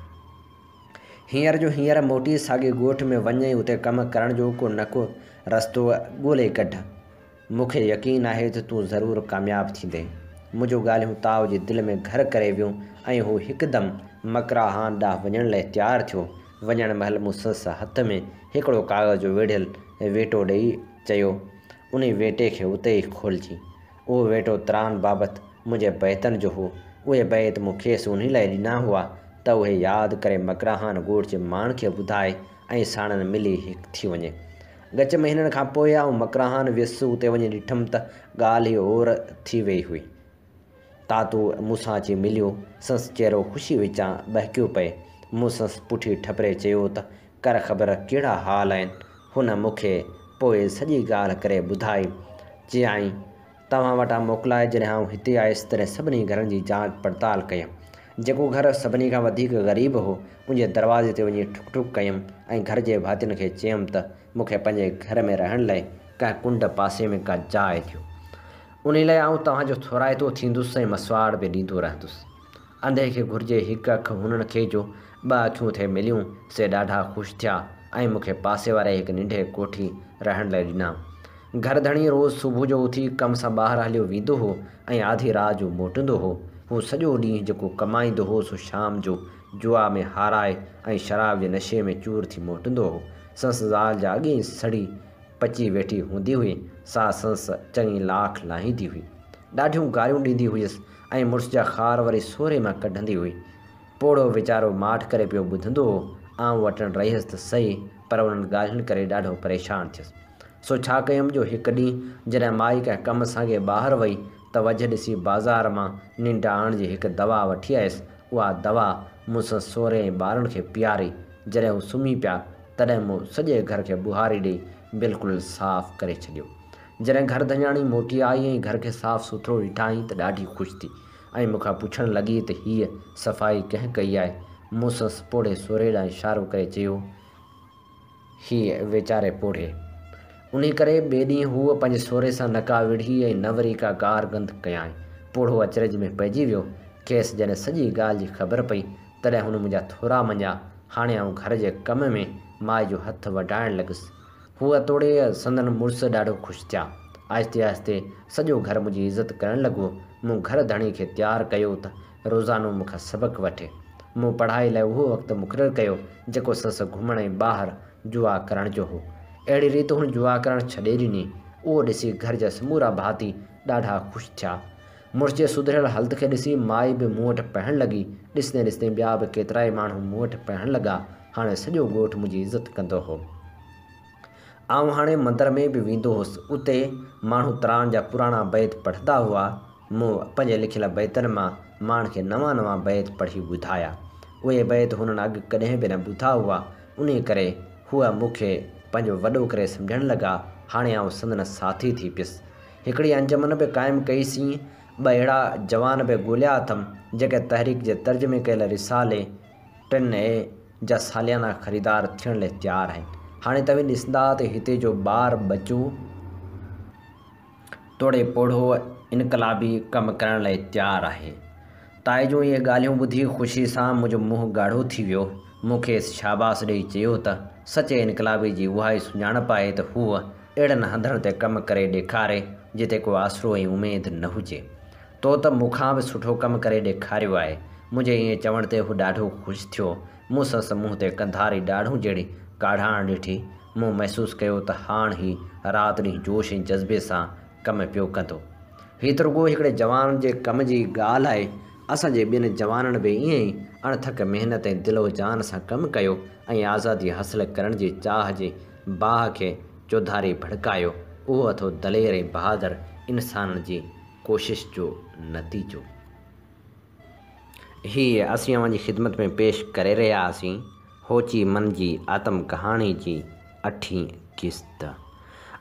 هينئر جو هينئر موٽي ساڳئي ڳوٺ ۾ وڃ ۽ اتي ڪم ڪرڻ جو ڪو نه ڪو رستو ڳولي ڪڍ. مون کي يقين آهي ته تون ضرور ڪامياب ٿيندين. منهنجون ڳالهيون تائو جي دل ۾ گهر ڪري ويون ۽ هو هڪدم مڪراهان ڏانهن وڃڻ لئه تيار ٿيو. وڃڻ مهل مون سندس هٿ ۾ هڪڙو ڪاغذ جو ويڙهيل ويٽو ڏيئي چيو، انهي ويٽي کي اتي ئي کولجين. اهو ويٽو تران بابت منهنجي بيتن جو هو. اهي بيت مون کيس انهي لاء ڏنا هئا ته اهي ياد ڪري مڪراهان ڳوٺ جي ماڻهن کي ٻڌائي ۽ ساڻن ملي هڪ ٿي وڃي. ڳچ مهينن کان پوء آئون مڪراهان ويس، اتي وڃي ڏٺم ته ڳالهه ئي اور ٿي ويئي هئي. تاتو مون سان اچي مليو، سندس چهرو خوشيء وچان ٻهڪيو پئي. مون سندس پٺي ٺپري چيو ته ڪر خبر ڪهڙا حال آهن؟ هن مون کي پوء سڄي ڳالهه ڪري ٻڌائي. چيائين، توهان وٽان موڪلائي جڏهن آئون هتي آيس تڏهن سڀني گهرن جي جانچ پڙتال ڪيم. جيڪو گهر سڀني کان وڌيڪ غريب هو، ان جي دروازي تي وڃي ٺڪ ٺڪ ڪيم ۽ گهر جي ڀاتين کي چيم ته مون کي پنهنجي گهر ۾ رهڻ لئه ڪنهن ڪنڊ پاسي ۾ ڪا جاء ڏيو. انهي لاء آئون توهان جو ٿورائتو ٿيندس ۽ مسواڙ به ڏيندو رهندس. انڌي کي گهرجي هڪ اک هنن کي جو ٻه اکيون ٿي مليون، سي ڏاڍا خوش ٿيا ۽ مون کي پاسي واري هڪ ننڍي ڪوٺي رهڻ لاء ڏنا. گهر ڌڻي روز صبح جو اٿي ڪم سان ٻاهر هليو ويندو هو ۽ آڌي رات جو موٽندو هو. هو سڄو ڏينهن جيڪو ڪمائيندو هو سو شام جو جوا ۾ هارائي ۽ شراب جي نشي ۾ چور ٿي موٽندو هو. سندس زال جا اڳي ئي سڙي پچي ويٺي هوندي هئي، سا سندس چڱي لاک لاهيندي هئي. ڏاڍيون گاريون ڏيندي هيس ۽ مڙس جا خار وري سوري مان ڪڍندي هئي. پوڙهو ويچارو ماٺ ڪري پيو ٻڌندو هو. آئون وٽن رهيس ته سهي، پر انهن ڳالهين ڪري ڏاڍو پريشان ٿيس. سو ڇا ڪيم جو هڪ ڏينهن جڏهن مائي ڪنهن ڪم سانگي ٻاهر وئي ته وجهه ڏسي بازار مان ننڊ آڻڻ جي هڪ دوا وٺي آيس. اها دوا مون سندس سهري ۽ ٻارن کي پياري. جڏهن هو سمهي پيا، تڏهن مون سڄي گهر کي ٻهاري ڏيئي بلڪل صاف ڪري ڇڏيو. جڏهن گهر ڌڃاڻي موٽي آئي ۽ گهر کي صاف سٿرو ڏٺائين ته ڏاڍي خوش ٿي ۽ مون کان پڇڻ لڳي ته هيء صفائي ڪنهن ڪئي آهي؟ مون سندس پوڙهي سهري ڏانهن اشارو ڪري چيو، هيء ويچاري پوڙهي. انهي ڪري ٻئي ڏينهن هوء پنهنجي سهري سان نه ڪا وڙهي ۽ نه وري ڪا گار گند ڪيائين. پوڙهو اچرج ۾ پئجي ويو. کيس جڏهن سڄي ڳالهه جي خبر پئي، تڏهن هن منهنجا ٿورا مڃيا. هاڻي آئون گهر جي ڪم ۾ مائي جو هٿ وڍائڻ لڳس. هوء توڙي سندن مڙس ڏاڍو خوش ٿيا. آهستي آهستي سڄو گهر منهنجي عزت ڪرڻ لڳو. مون گهر ڌڻي کي تيار ڪيو ته روزانو مون کان سبق وٺي. مون پڙهائي لاء اهو وقت مقرر ڪيو، جيڪو سندس گهمڻ ۽ ٻاهر جوا ڪرڻ جو هو. اهڙي ريت هن جوا ڪرڻ ڇڏي ڏني. اهو ڏسي گهر جا سمورا ڀاتي ڏاڍا خوش ٿيا. مڙس جي سڌريل حالت کي ڏسي مائي به مون وٽ پهڻ لڳي. ڏسندي ڏسندي ٻيا به ڪيترائي ماڻهو مون وٽ پهڻ لڳا. هاڻي سڄو ڳوٺ منهنجي عزت ڪندو هو. آئون هاڻي مندر ۾ به ويندو هوس. اتي ماڻهو تران جا پراڻا بيت پڙهندا هئا. مون پنهنجي لکيل بيتن مان ماڻهن کي نوان نوان بيت پڙهي ٻڌايا. اهي بيت هنن اڳ ڪڏهن به نه ٻڌا هئا. انهيء ڪري هو مون کي پنهنجو وڏو ڪري سمجهڻ لڳا. هاڻي آئون سندن ساٿي ٿي پيس. هڪڙي انجمن به قائم ڪئي سين. ٻه اهڙا جوان به ڳوليا اٿم، جيڪي تحريڪ جي ترجمي ڪيل رسالي ٽن اي جا ساليانا خريدار ٿيڻ لاء تيار آهن. هاڻي توهين ڏسندا ته هتي جو ٻار ٻچو توڙي پوڙهو انقلابي ڪم ڪرڻ لاء تيار آهي. تائي جون اهي ڳالهيون ٻڌي خوشي سان منهنجو منهن ڳاڙهو ٿي ويو. مون کيس شاباس ڏيئي چيو ته سچي انقلابي جي اها ئي سڃاڻپ آهي ته هو اهڙن هنڌن تي ڪم ڪري ڏيکاري جتي ڪو آسرو ۽ اميد نه هجي. تو ته مون کان به سٺو ڪم ڪري ڏيکاريو آهي. منهنجي ائين چوڻ تي هو ڏاڍو خوش ٿيو. مون سندس منهن تي ڪنڌاري ڏاڙهون جهڙي ڪاڙهاڻ ڏٺي. مون محسوس ڪيو ته هاڻ هي رات ڏينهن جوش ۽ جذبي سان ڪم پيو ڪندو. هي ته رڳو هڪڙي جوان جي ڪم جي ڳالهه آهي. اسان جي ٻين جوانن به ائين ئي اڻٿڪ محنت ۽ دل و جان سان ڪم ڪيو ۽ آزادي حاصل ڪرڻ جي چاهه جي باهه کي چوڌاري ڀڙڪايو. اهو اٿو دلير ۽ بهادر انسانن جي ڪوشش جو نتيجو. هي اسين اوهان جي خدمت ۾ پيش ڪري رهيا هئاسين هوچي من جي آتم ڪهاڻي جي اٺين قسط.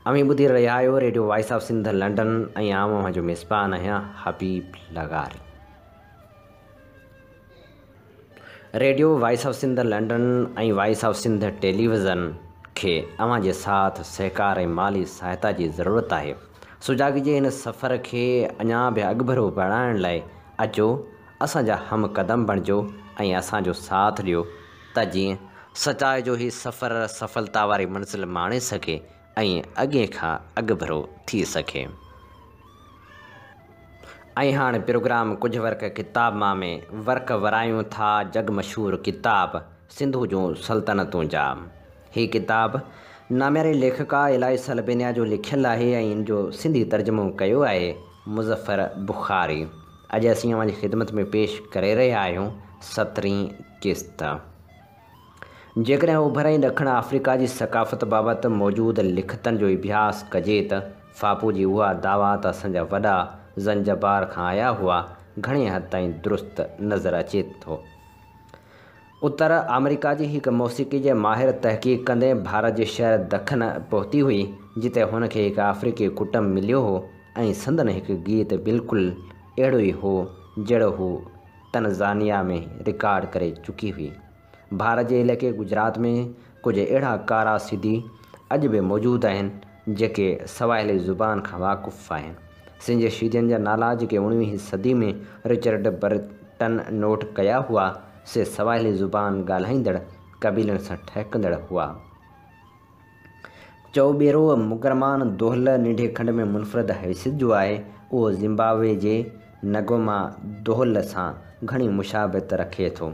اوهين ٻڌي رهيا آهيو radio voice of Sindh London ۽ آئون اوهان جو ميزبان آهيان حبيب لغاري. Radio voice of Sindh London ۽ voice of Sindh television کي اوهان جي ساٿ، سهڪار ۽ مالي سهائتا جي ضرورت آهي. سجاڳي جي هن سفر کي اڃا به اڳڀرو بڻائڻ لاء اچو اسان جا هم قدم بڻجو ۽ اسان جو ساٿ ڏيو ته جيئن سچائي جو هي سفر سڦلتا واري منزل ماڻي سگهي ۽ اڳئين کان اڳڀرو ٿي سگهي. ۽ هاڻ پروگرام ڪجهه ورق ڪتاب مان ۾ ورق ورايون ٿا جڳ مشهور ڪتاب سنڌو جون سلطنتون جا. هي ڪتاب نامياري ليکڪا الائس البينيا جو لکيل آهي ۽ ان جو سنڌي ترجمو ڪيو آهي مظفر بخاري. اڄ اسين اوهان جي خدمت ۾ پيش ڪري رهيا آهيون سترهين قسط. جيڪڏهن اوڀر ۽ ڏکڻ آفريڪا جي ثقافت بابت موجود لکتن جو اڀياس ڪجي ته فاپو جي اها دعويٰ ته اسان جا وڏا زنجبار کان آيا هئا، گهڻي حد تائين درست نظر اچي ٿو. اتر آمريڪا جي هڪ موسيقي جي ماهر تحقيق ڪندي ڀارت جي شهر دکن پهتي هئي، جتي هن کي هڪ آفريقي ڪٽنب مليو هو ۽ سندن هڪ گيت بلڪل اهڙو ئي هو جهڙو هو تنزانيا ۾ رڪارڊ ڪري چڪي هئي. ڀارت جي علائقي گجرات ۾ ڪجهه اهڙا ڪارا سنڌي اڄ به موجود آهن، جيڪي سواحلي زبان کان واقف آهن. سنڌ جي شيدين جا نالا جيڪي اڻويهين صدي ۾ رچرڊ برٽن نوٽ ڪيا هئا، سي سواحلي زبان ڳالهائيندڙ قبيلن سان ٺهڪندڙ هئا. چؤٻيرو مگرمان دهل ننڍي کنڊ ۾ منفرد حيثيت جو آهي. اهو زمبابوي جي نگوما دهل سان گهڻي مشابهت رکي ٿو.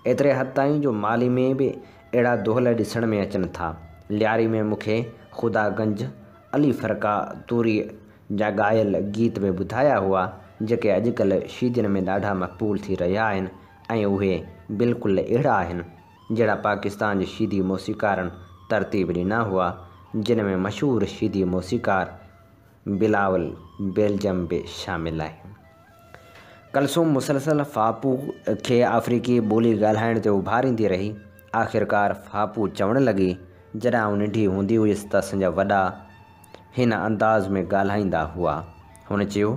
ايتري حد تائين جو مالي ۾ به اهڙا دهل ڏسڻ ۾ اچن ٿا. لياري ۾ مون کي خدا گنج علي فرقه توريء جا ڳايل گيت به ٻڌايا هئا، جيڪي اڄڪلهه شيدين ۾ ڏاڍا مقبول ٿي رهيا آهن ۽ اهي بلڪل اهڙا آهن، جهڙا پاڪستان جي شيدي موسيقارن ترتيب ڏنا هئا، جن ۾ مشهور شيدي موسيقار بلاول بيلجم به شامل آهي. ڪلثوم مسلسل ڦاپو کي آفريقي ٻولي ڳالهائڻ تي اڀاريندي رهي. آخرڪار ڦاپو چوڻ لڳي، جڏهن آئون ننڍي هوندي هيس ته اسان جا وڏا هن انداز ۾ ڳالهائيندا هئا. هن چيو،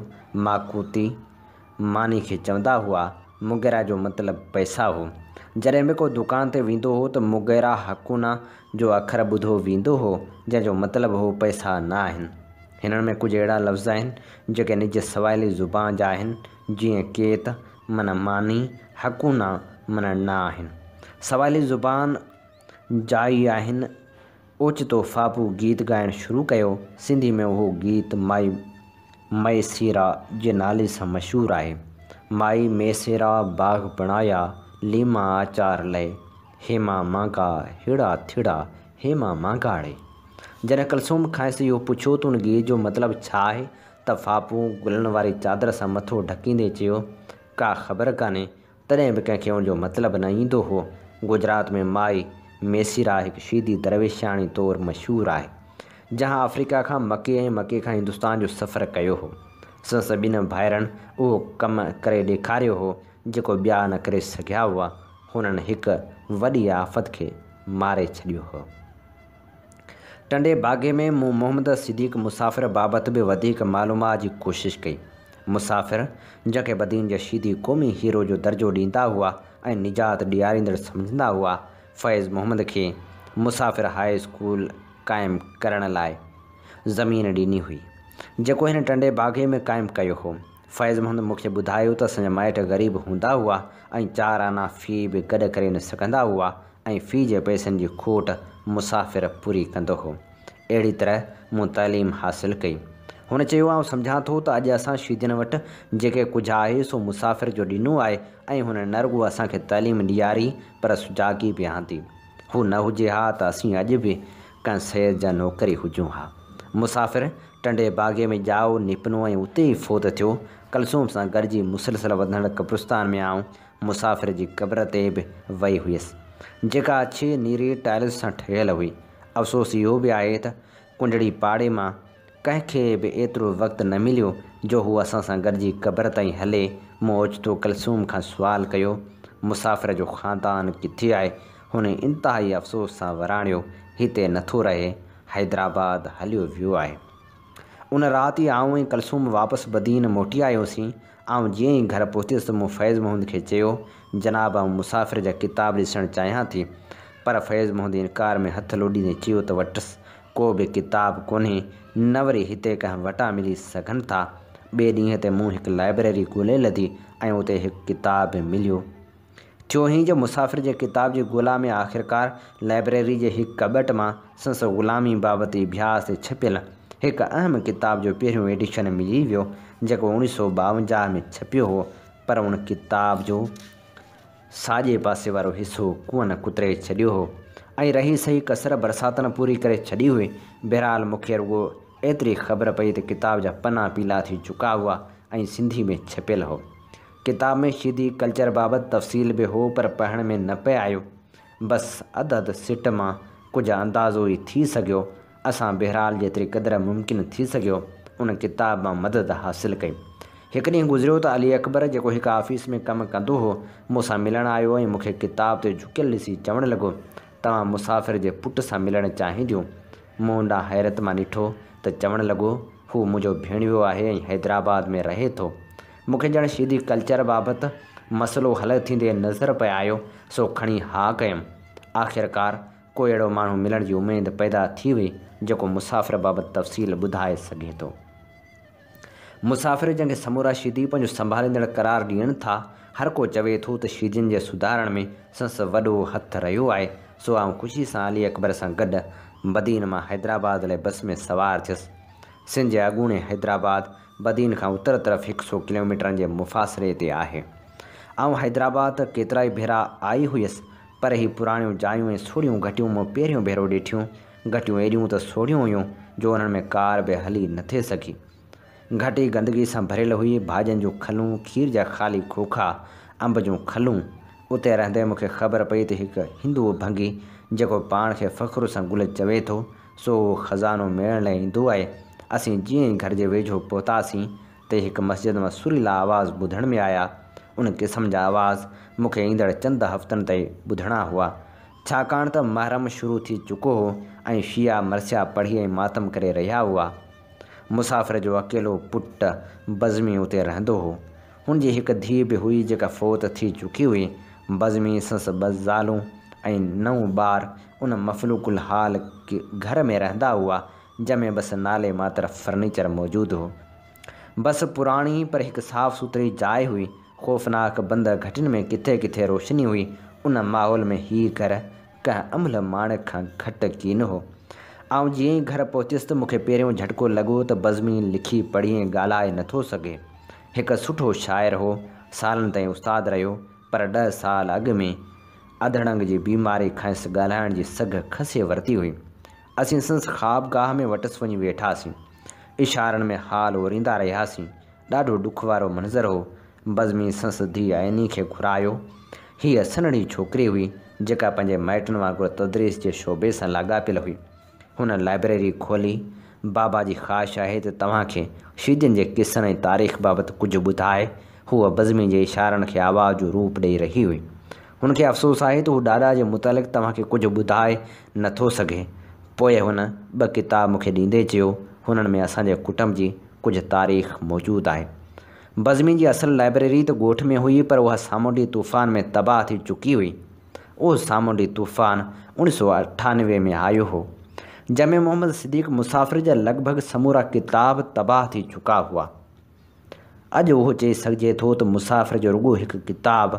ماڪوتي ماني کي چوندا هئا، مگيرا جو مطلب پئسا هو. جڏهن به ڪو دڪان تي ويندو هو ته مگيرا حڪونا جو اکر ٻڌو ويندو هو، جنهن جو مطلب هو پئسا نه آهن. هنن ۾ ڪجهه اهڙا لفظ آهن، جيڪي نج سواحلي زبان جا آهن، جيئن ڪيت معنيٰ ماني، حڪونا معنيٰ نه آهن. سواحلي زبان جا ئي آهن. اوچتو ڦاپو گيت ڳائڻ شروع ڪيو. سنڌي ۾ اهو گيت مائي ميسيرا جي نالي سان مشهور آهي. مائي ميسيرا باغ بڻايا، ليما آچار لئي، هيما مانگا هيڙا ٿيڙا، هيما مانگاڙي. جڏهن ڪلثوم کانئس اهو پڇيو ته ان گيت جو مطلب ڇا آهي ته ڦاپو گلن واري چادر سان مٿو ڍڪيندي چيو، ڪا خبر ڪانهي، تڏهن به ڪنهن کي ان جو مطلب نه ايندو هو. گجرات ۾ مائي ميسيرا هڪ شيدي درويشياڻي طور مشهور آهي، جنهن آفريڪا کان مڪي ۽ مڪي کان هندستان جو سفر ڪيو هو. سندس ٻن ڀائرن اهو ڪم ڪري ڏيکاريو هو، جيڪو ٻيا نه ڪري سگهيا هئا. هنن هڪ وڏي آفت کي ماري ڇڏيو هو. ٽنڊي باگي ۾ مون محمد صديق مسافر بابت به وڌيڪ معلومات جي ڪوشش ڪئي. مسافر، جنهن کي بدين جا شيدي قومي هيرو جو درجو ڏيندا هئا ۽ نجات ڏياريندڙ سمجهندا هئا، فيض محمد کي مسافر هاء اسڪول قائم ڪرڻ لاء زمين ڏني هئي، جيڪو هن ٽنڊي باگي ۾ قائم ڪيو هو. فيض محمد مون کي ٻڌايو ته اسان جا مائٽ غريب هوندا هئا ۽ چار آنا في به گڏ ڪري نه سگهندا هئا ۽ في جي پئسن جي کوٽ مسافر پوري ڪندو هو. اهڙي طرح مون تعليم حاصل ڪئي. هن چيو، آئون سمجهان ٿو ته اڄ اسان شيدين وٽ جيڪي ڪجهه آهي سو مسافر جو ڏنو آهي ۽ هن نه رڳو اسان کي تعليم ڏياري پر سجاڳي به آندي. هو نه هجي ها ته اسين اڄ به ڪنهن سيد جا نوڪر ئي هجون ها. مسافر ٽنڊي باگي ۾ ڄائو، نپنو ۽ اتي ئي فوت ٿيو. ڪلثوم سان گڏجي مسلسل وڌندڙ قبرستان ۾ آئون مسافر جي قبر تي به وئي هيس، جيڪا اڇي نيري ٽائلس سان ٺهيل هئي. افسوس اهو به آهي ته ڪنڊڙي پاڙي مان ڪنهن کي به ايترو وقت نه مليو جو هو اسان سان گڏجي قبر تائين هلي. مون اوچتو ڪلثوم کان سوال ڪيو، مسافر جو خاندان ڪٿي آهي؟ هن انتهائي افسوس سان وراڻيو، هتي نٿو رهي، حيدرآباد هليو ويو آهي. ان رات ئي آئون ۽ ڪلثوم واپس بدين موٽي آيوسين. آئون جيئن ئي گهر پهتيس ته مون فيض محمد کي چيو، جناب آئون مسافر جا ڪتاب ڏسڻ چاهيان ٿي. پر فيض محمد انڪار ۾ هٿ لوڏيندي چيو ته وٽس ڪو به ڪتاب ڪونهي، نه وري هتي ڪنهن وٽان ملي سگهن ٿا. ٻئي ڏينهن تي مون هڪ لائبريري ڳولي لڌي ۽ اتي هڪ ڪتاب به مليو. ٿيو هيئن جو مسافر جي ڪتاب جي ڳولا ۾ آخرڪار لائبريري جي هڪ ڪٻٽ مان سندس غلامي بابت اڀياس تي ڇپيل هڪ اهم ڪتاب جو پهريون ايڊيشن ملي ويو، جيڪو 1952 ۾ ڇپيو هو، پر ان ڪتاب جو ساڄي پاسي وارو حصو ڪوئن ڪتري ڇڏيو هو ۽ رهي سهي ڪسر برساتن پوري ڪري ڇڏي هئي. بهرحال مون کي رڳو ايتري خبر پئي ته ڪتاب جا پنا پيلا ٿي چڪا هئا ۽ سنڌي ۾ ڇپيل هو. ڪتاب ۾ شيدي ڪلچر بابت تفصيل به هو پر پڙهڻ ۾ نه پئي آيو. بس اڌ اڌ سٽ مان ڪجهه اندازو ئي ٿي سگهيو. اسان بهرحال جيتري قدر ممڪن ٿي سگهيو ان ڪتاب مان مدد حاصل ڪئي. هڪ ڏينهن گذريو ته علي اڪبر جيڪو هڪ آفيس ۾ ڪم ڪندو هو، مون سان ملڻ آيو ۽ مون کي ڪتاب تي جهڪيل ڏسي چوڻ لڳو، توهان مسافر جي پٽ سان ملڻ چاهينديون؟ مون ڏانهن حيرت مان ڏٺو ته چوڻ لڳو، هو منهنجو ڀيڻويو آهي ۽ حيدرآباد ۾ رهي ٿو. مون کي ڄڻ شيدي ڪلچر بابت مسئلو حل ٿيندي نظر پئي آيو، سو کڻي ها ڪيم. آخرڪار ڪو اهڙو ماڻهو ملڻ جي اميد پيدا ٿي وئي، جيڪو مسافر بابت تفصيل ٻڌائي سگهي ٿو. مسافر جنهن کي سمورا شيدي پنهنجو سنڀاليندڙ قرار ڏين ٿا، هر ڪو چوي ٿو ته شيدين جي سڌارڻ ۾ سندس وڏو هٿ رهيو آهي، سو آئون خوشي سان علي اڪبر سان گڏ بدين مان حيدرآباد لاء بس ۾ سوار ٿيس. سنڌ جي اڳوڻي حيدرآباد، بدين کان اتر طرف هڪ سو ڪلوميٽرن جي مفاصلي تي آهي. آئون حيدرآباد ته ڪيترائي ڀيرا آئي هيس، پر هي پراڻيون جايون ۽ سوڙهيون گهٽيون مون پهريون ڀيرو ڏٺيون. گهٽيون ايڏيون ته سوڙهيون هيون جو انهن ۾ ڪار به هلي نٿي سگهي. گهٽي گندگي سان ڀريل هئي، ڀاڄين جون کلون، کير جا خالي کوکا، انب جون کلون. اتي رهندي مون کي خبر پئي ته هڪ هندو ڀنگي جيڪو پاڻ کي فخر سان گل چوي ٿو، سو اهو خزانو ميڙڻ لاء ايندو آهي. اسين جيئن ئي گهر جي ويجهو پهتاسين ته هڪ مسجد مان سريلا آواز ٻڌڻ ۾ آيا. ان قسم جا آواز مون کي ايندڙ چند هفتن تائين ٻڌڻا هئا. ڇاڪاڻ ته محرم شروع ٿي چڪو هو ۽ شيعا مرثيا پڙهي ۽ ماتم ڪري رهيا هئا. مسافر جو اڪيلو پٽ بزمي اتي رهندو هو. هن جي هڪ ڌيء به هئي جيڪا فوت ٿي چڪي هئي. بزمي سندس ٻه زالون ۽ نو ٻار ان مفلوڪ الحال گهر ۾ رهندا هئا، جنهن ۾ بس نالي ماتر فرنيچر موجود هو. بس پراڻي پر هڪ صاف سٿري جاء هئي. خوفناڪ بند گهٽين ۾ ڪٿي ڪٿي روشني هئي. ان ماحول ۾ هي گهر ڪنهن املهه ماڻڪ کان گهٽ ڪين هو. آئون جيئن ئي گهر پهتيس ته مون کي پهريون جهٽڪو لڳو ته بزمي لکي پڙهي ۽ ڳالهائي نٿو سگهي. هڪ سٺو شاعر هو، سالن تائين استاد رهيو، پر 10 سال اڳ ۾ اڌڙنگ جي بيماري کانئس ڳالهائڻ جي سگهه کسي ورتي هئي. اسين سندس خوابگاهه ۾ وٽس وڃي ويٺاسين. اشارن ۾ حال اوريندا رهياسين. ڏاڍو ڏک وارو منظر هو. بزمي سندس ڌيء عيني کي گهرايو. هيء سنهڙي ڇوڪري هئي، جيڪا پنهنجي مائٽن وانگر تدريس جي شعبي سان لاڳاپيل هئي. هن لائبريري کولي، بابا جي خواهش آهي ته توهان کي شيدين جي قصن ۽ تاريخ بابت ڪجهه ٻڌائي. هوء بزمي جي اشارن کي آواز جو روپ ڏئي رهي هئي. هن کي افسوس آهي ته هو ڏاڏا جي متعلق توهان کي ڪجهه ٻڌائي نه ٿو سگهي. پوء هن ٻه ڪتاب مون کي ڏيندي چيو، هنن ۾ اسان جي ڪٽنب جي ڪجهه تاريخ موجود آهي. بزمي جي اصل لائبريري ته ڳوٺ ۾ هئي پر اها سامونڊي طوفان ۾ تباهه ٿي چڪي هئي. اهو سامونڊي طوفان 1998 ۾ آيو هو، جنهن ۾ محمد صديق مسافر جا لڳ ڀڳ سمورا ڪتاب تباهه ٿي چڪا هئا. اڄ اهو چئي سگهجي ٿو ته مسافر جو رڳو هڪ ڪتاب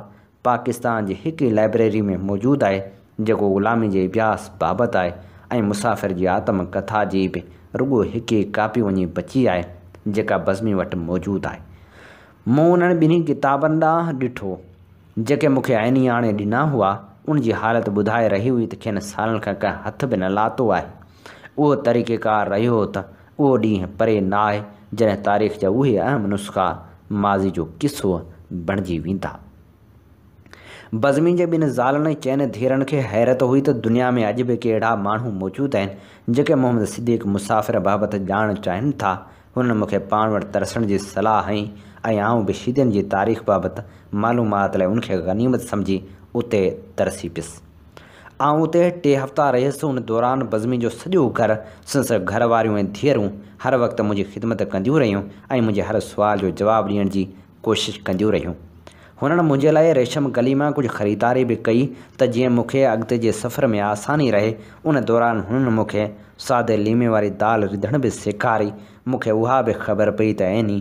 پاڪستان جي هڪ ئي لائبريري ۾ موجود آهي، جيڪو غلامي جي اڀياس بابت آهي ۽ مسافر جي آتم ڪٿا جي به رڳو هڪ ئي ڪاپي وڃي بچي آهي، جيڪا بزمي وٽ موجود آهي. مون انهن ٻنهي ڪتابن ڏانهن ڏٺو. جيڪي مون کي عيني آڻي ڏنا هئا، ان جي حالت ٻڌائي رهي هئي ته کين سالن کان ڪنهن هٿ به نه لاتو آهي. اهو طريقيڪار رهيو ته اهو ڏينهن پري نه آهي، جڏهن تاريخ جا اهي اهم نسخا ماضي جو قصو بڻجي ويندا. بزمي جي ٻن زالن ۽ چئن ڌيئرن کي حيرت هئي ته دنيا ۾ اڄ به ڪي اهڙا ماڻهو موجود آهن، جيڪي محمد صديق مسافر بابت ڄاڻ چاهين ٿا. هنن مون کي پاڻ وٽ ترسڻ جي صلاح هنئي ۽ آئون به شيدين جي تاريخ بابت معلومات لاء ان کي غنيمت سمجهي اتي ترسي پيس. آئون اتي ٽي هفتا رهيس. ان دوران بزمي جو سڄو گهر، سندس گهر واريون ۽ ڌيئرون هر وقت منهنجي خدمت ڪنديون رهيون ۽ منهنجي هر سوال جو جواب ڏيڻ جي ڪوشش ڪنديون رهيون. هنن منهنجي لاء ريشم گلي مان ڪجهه خريداري به ڪئي ته جيئن مون کي اڳتي جي سفر ۾ آساني رهي. ان دوران هنن مون کي سادي ليمي واري دال رڌڻ به سيکاري. مون کي اها به خبر پئي ته عيني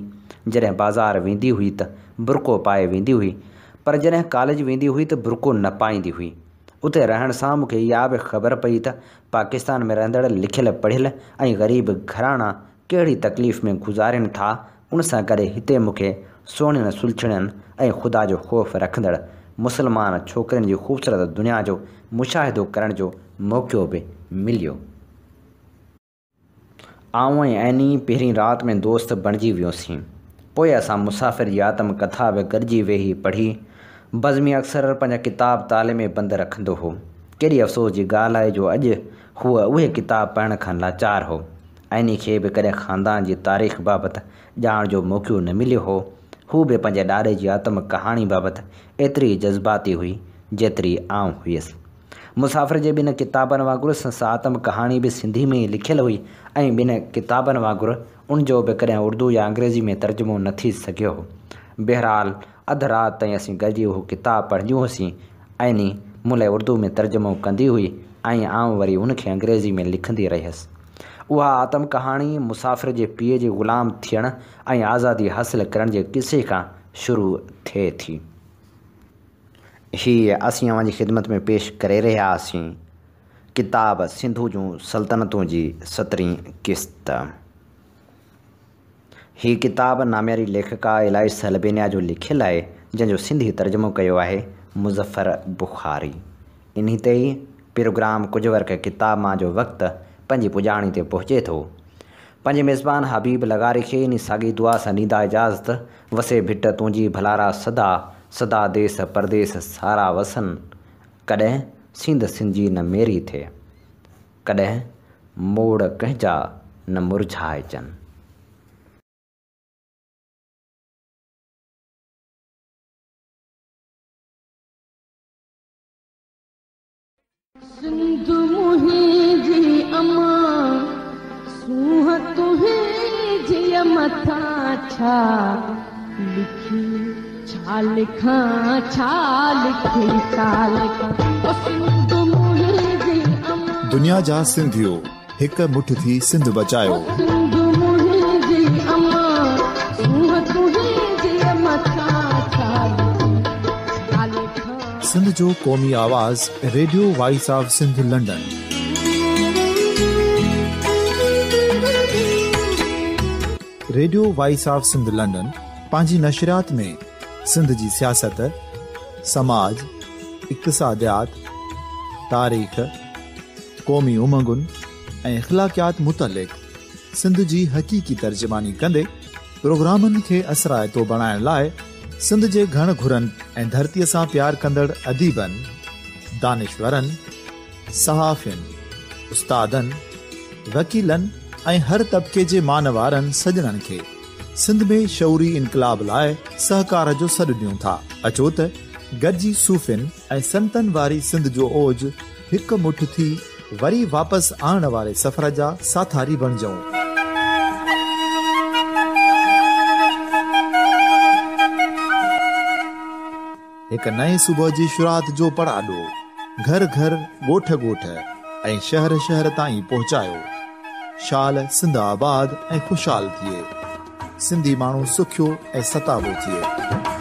جڏهن بازار ويندي هئي ته برقعو پائي ويندي هئي، پر جڏهن ڪاليج ويندي هئي ته برقعو نه پائيندي هئي. اتي رهڻ سان مون کي اها به خبر پئي ته پاڪستان ۾ رهندڙ لکيل پڙهيل ۽ غريب گهراڻا ڪهڙي تڪليف ۾ گذارين ٿا، ان سان گڏ هتي مون کي سهڻين سلڇڻين ۽ خدا جو خوف رکندڙ مسلمان ڇوڪرين جي خوبصورت دنيا جو مشاهدو ڪرڻ جو موقعو به مليو. آئون ۽ عيني پهرين رات ۾ دوست بڻجي ويوسين. پوء اسان مسافر جي آتم ڪٿا به گڏجي ويهي پڙهي. بزمي اڪثر پنهنجا ڪتاب تالي ۾ بند رکندو هو. ڪيڏي افسوس جي ڳالهه آهي جو اڄ هو اهي ڪتاب پڙهڻ کان لاچار هو. عيني کي به ڪڏهن خاندان جي تاريخ بابت ڄاڻ جو موقعو نه مليو هو. هو به پنهنجي ڏاڏي جي آتم ڪهاڻي بابت ايتري ئي جذباتي هئي، جيتري آئون هيس. مسافر جي ٻن ڪتابن وانگر سندس آتم ڪهاڻي به سنڌي ۾ ئي لکيل هئي ۽ ٻين ڪتابن وانگر ان جو به ڪڏهن اردو يا انگريزي ۾ ترجمو نه ٿي سگهيو هو. بهرحال اڌ رات تائين اسين گڏجي اهو ڪتاب پڙهنديون هيوسين. عيني مون لاء اردو ۾ ترجمو ڪندي هئي ۽ آئون وري ان کي انگريزي ۾ لکندي رهيس. اها آتم ڪهاڻي مسافر جي پيء جي غلام ٿيڻ ۽ آزادي حاصل ڪرڻ جي قصي کان شروع ٿئي ٿي. هي اسين اوهان جي خدمت ۾ پيش ڪري رهيا آسين ڪتاب سنڌو جون سلطنتون جي سترهين قسط. هي ڪتاب نامياري ليکڪا الائس البينيا جو لکيل آهي، جنهن جو سنڌي ترجمو ڪيو آهي مظفر بخاري. انهي تي ئي پروگرام ڪجهه ورق ڪتاب مان جو وقت پنهنجي پڄاڻي تي پهچي ٿو. پنهنجي ميزبان حبيب لغاري کي انهي ساڳي دعا سان ڏيندا اجازت، وسي ڀٽ تنهنجي ڀلارا سدا، سدا ديس پرديس سارا وسن، ڪڏهن سينڌ سنجي نه ميري ٿئي، ڪڏهن موڙ ڪنهن جا نه مرجهائجن. سنڌ منهنجي امان، سونهن تنهنجي مٿان ڇا لکي ڇا لکان ڇا لکي ڇا لکان او سنڌ منهنجي امان. دنيا جا سنڌيو هڪ مٺ ٿي سنڌ بچايو. او سنڌ منهنجي امان، سونهن تنهنجي مٿان ڇا لکي ڇا لکان. سنڌ جو قومي آواز radio voice of Sindh London. Radio voice of Sindh London پنهنجي نشريات ۾ سنڌ جي سياست، سماج، اقتصاديات، تاريخ، قومي امنگن ۽ اخلاقيات متعلق سنڌ جي حقيقي ترجماني ڪندي پروگرامن کي اثرائتو بڻائڻ لاء سنڌ جي گهڻ گهرن ۽ ڌرتيء سان پيار ڪندڙ اديبن، دانشورن، صحافين، استادن، وڪيلن ۽ هر طبقي جي مانوارن سڄڻن کي سنڌ ۾ شعوري انقلاب لاء سهڪار جو سڏ ڏيون ٿا. اچو ته گڏجي صوفين ۽ سنتن واري سنڌ جو اوج هڪ مٺ ٿي وري واپس آڻڻ واري سفر جا ساٿاري بڻجون. هڪ نئين صبح جي شروعات جو پڙاڏو گهر گهر، ڳوٺ ڳوٺ ۽ شهر شهر تائين پهچايو. شال سنڌ آباد ۽ خوشحال ٿئي. سنڌي ماڻهو سکيو ۽ ستابو ٿئي.